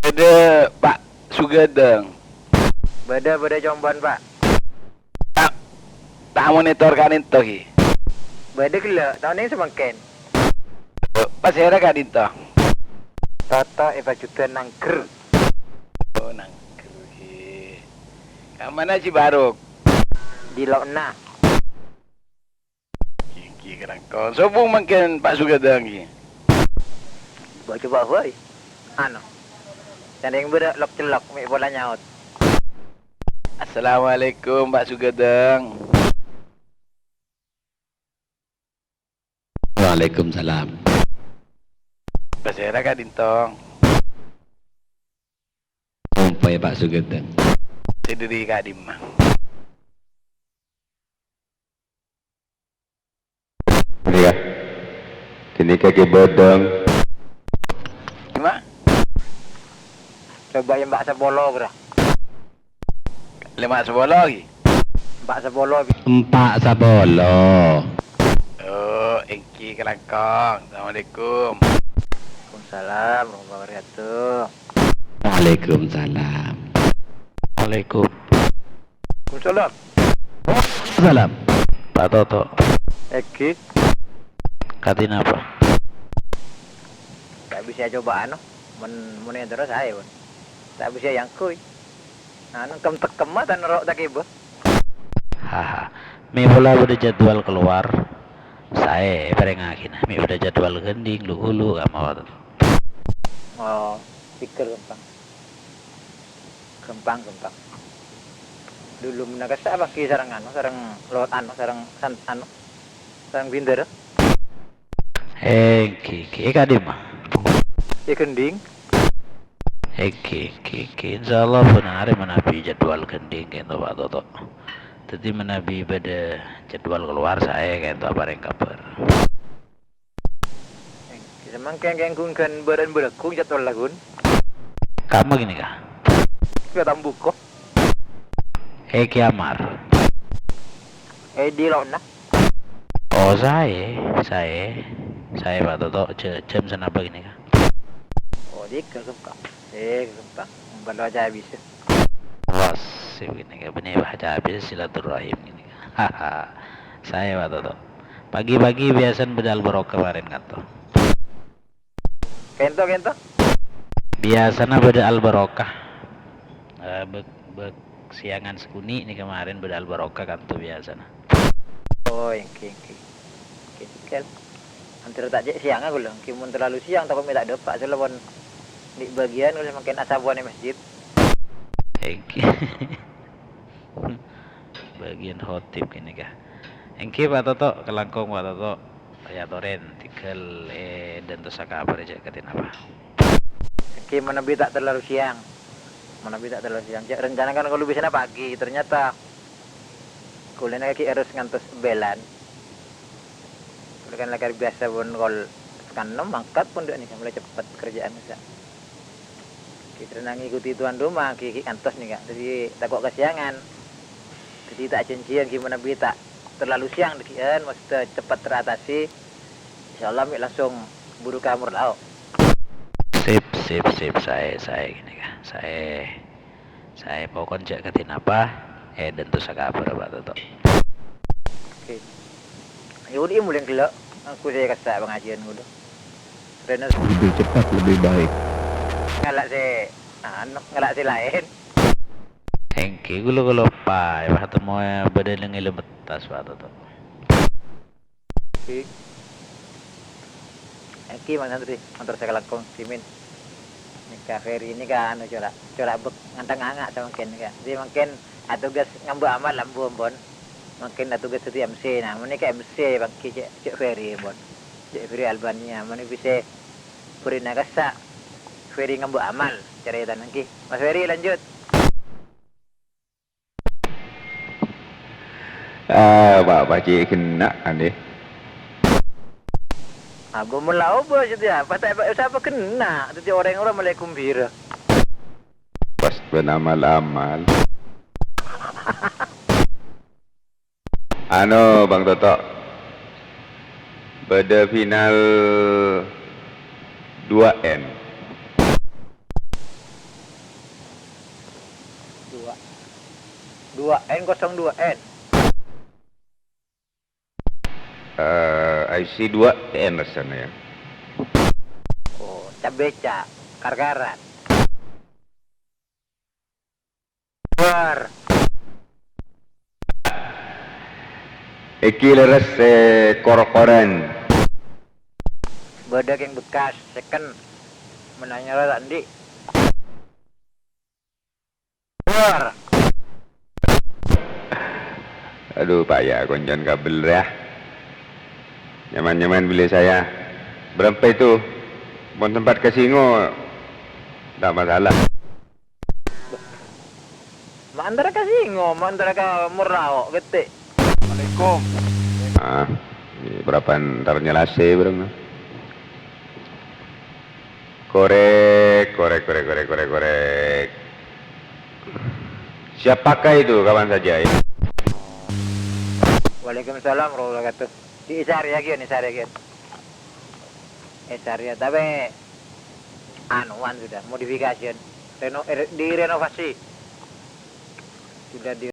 Ada Pak Sugadang. Bada, bada comban, Pak. Tak, tak monitor kan itu, ki. Bada gelo, tahun ini semangkin. Pas era kan itu. Tata Eva Judan nangker. Oh, nangker, ki. Kamana si Baruk? Di Lokna. Iki kerangkon. Sobung mangken Pak Sugadang iki. Coba, woi. Anu. Candeng bârâ' lok-cellok, mè' pola nyaot. Assalamualaikum, Pak Sugadeng. Waalaikumsalam. Pasèra, Ka' Dintong? Ompè, Pak Sugadeng. Sè dâri ka'dimma? Ghânèka. Ghânèka Kè Bâdâng. Gimana? Coba ya, empa' sapolo, kira. Lèma' sapolo, ghi? Empa' sapolo, ghi. Empa' sapolo. Oh, èngghi kalangkong. Assalamualaikum. Waalaikumsalam warahmatullahi wabarakatuh. Waalaikumsalam. Waalaikum. Waalaikumsalam. Salam. Pak Toto. Èngghi. Kadhi napa? Ta' bisa coba anu. Mon, mon terros saè, pon. Ta' bisa èyangghuy. Anu, kem-, tekemma ta' noro' ta' kèbâ. Haha. Mè' pola bâdâ jadwal keluar. Saè èparèngaghina. Mè' bâdâ jadwal ghândhing, lu-ghulu, kamma, Pak Toto. Oh, pikir ghâmpang. Ghâmpang, ghâmpang. Dulu mennang kassa' paghi sareng anu, sareng lo-, anu, sareng san-, anu, sareng bindârâ. Èngghi, èngghi. È ka'dimma? È ghândhing. Èngghi, èngghi, èngghi. Insyaallah bhender arè manabi jadwal ghândhing kènto, Pak Toto. Dhâddhi manabi bâdâ jadwal keluar saè kènto aparèng kabhâr. Samangkèn kèng ghun ghân bârân bâlâkung jadwal laghun. Kamma ghânèka? Kè tambuko. È Kiamar. È di lona. Oh, saè, saè. Saè, Pak Toto, jâ-, jam sanapa ghânèka? Oh, di ke suka. Eh, ke suka. Belum aja habis. Wah, sip ghânèka, bânnè bâ' aca abis silaturahim ghânèka. Haha. Saè, Pak Toto. Pagi-pagi biyasana bâdâ al-barokah marèn kanto. Kènto, kènto? Biyasana bâdâ al-barokah. Eh, bâk-, bâk-, siangan sakonè' nèka marèn bâdâ al-barokah kanto biyasana. Oh, èngghi, èngghi. Èngghi, èngghi. Antara ta' cè' sianga ghulâ, èngghi mon terlalu siang tako' mè' ta' dâpa', soalnya pon di' bâgiyân ghulâ mangkèn asabuwân è masjid. Èngghi. Bâgiyân khotib ghânèka. Èngghi, Pak Toto, kalangkong, Pak Toto. Èyatorè, tèngghâl èdântosa kabhâr jâ' kadhi napa. Èngghi manabi ta' terlalu siang. Manabi ta' terlalu siang. Jâ' rencana kan kaulâ bisana pagi, ternyata kaulâna ghi' harus ngantos bellâna. Kaulâ kan lakar biyasa pon kol setengah enam mangkat pon dâ' nèka, mulai cepet kerjaan sa. Ghi' karana ngikuti tuan rumah, ghi', ghi' kantos nèka. Dhâddhi tako' kasiangan. Dhâddhi ta' janjian ghi' manabi ta' terlalu siang dâggi'ân, maksudnya cepet teratasi. Insyaallah mè' langsung buru ka Murlao. Sip, sip, sip. Saè, saè ghânèka. Saè. Saè pokon jâ' kadhi napa, èdântosa kabhâr, Pak Toto. Oke. Ya udah, mulai ghellâ'. Aku sè kassa' pangajiân ngono. Rena lebih cepat, lebih baik. Ngala' sè, anu, ngala' sè laèn. Èngghi, ghulâ-ghulâ pa, ya, Pak, temmo, ya, bâdâ neng è Lembetas, Pak Toto. Èngghi. Èngghi, Mang Santri, montor sè kalangkong, Simin. Nèka Ferry nèka, anu, cora', cora' bek ngantang anga' samangkèn nèka. Dhâddhi mangkèn atugas ngambâ' amal ambu, ampon. Mangkèn atugas dhâddhi M C. Nah, mon nèka M C panggi cè', cè' Ferry, ampon. Cè' Ferry Albania, mon bisa bherri'na kassa' Ferry ngambâ' amal, carètana èngghi. Mas Ferry, lanjut. Ah, Pak, Pak, cè' ghenna', andhi. Abu mula obâ, Siti, apa ta' sapa ghenna'? Dhâddhi orèng ora mele gembira. Pas bân amal-amal. Anu, Bang Toto. Bâdâ final dua N. Dua. Dua N kosong dua N. Eh, I C dua N rasanya ya. Oh, cabeca, karkaran. Luar. Iki leres, eh, kor-koran. Bâdâ kèng bekas, second. Menanya rara andi'. Luar. Aduh, paya konco'an kabel, ya. Nyaman-nyaman beli saya. Berapa itu? Mon sempat ke Singo, tak masalah. Ma' antara ka Singo, ma' antara ka Morrao, gette'. Assalamualaikum. Ah, ini berapa ntar nyelase, Bro? Korek, korek, korek, korek, korek, korek. Siapakah itu, kawan saja, ya? Waalaikumsalam warahmatullahi wabarakatuh. Di Isaria, Gian, Isaria, Gian. Isaria, tapi anuan sudah, modifikasian. Reno-, er-, direnovasi. Sudah di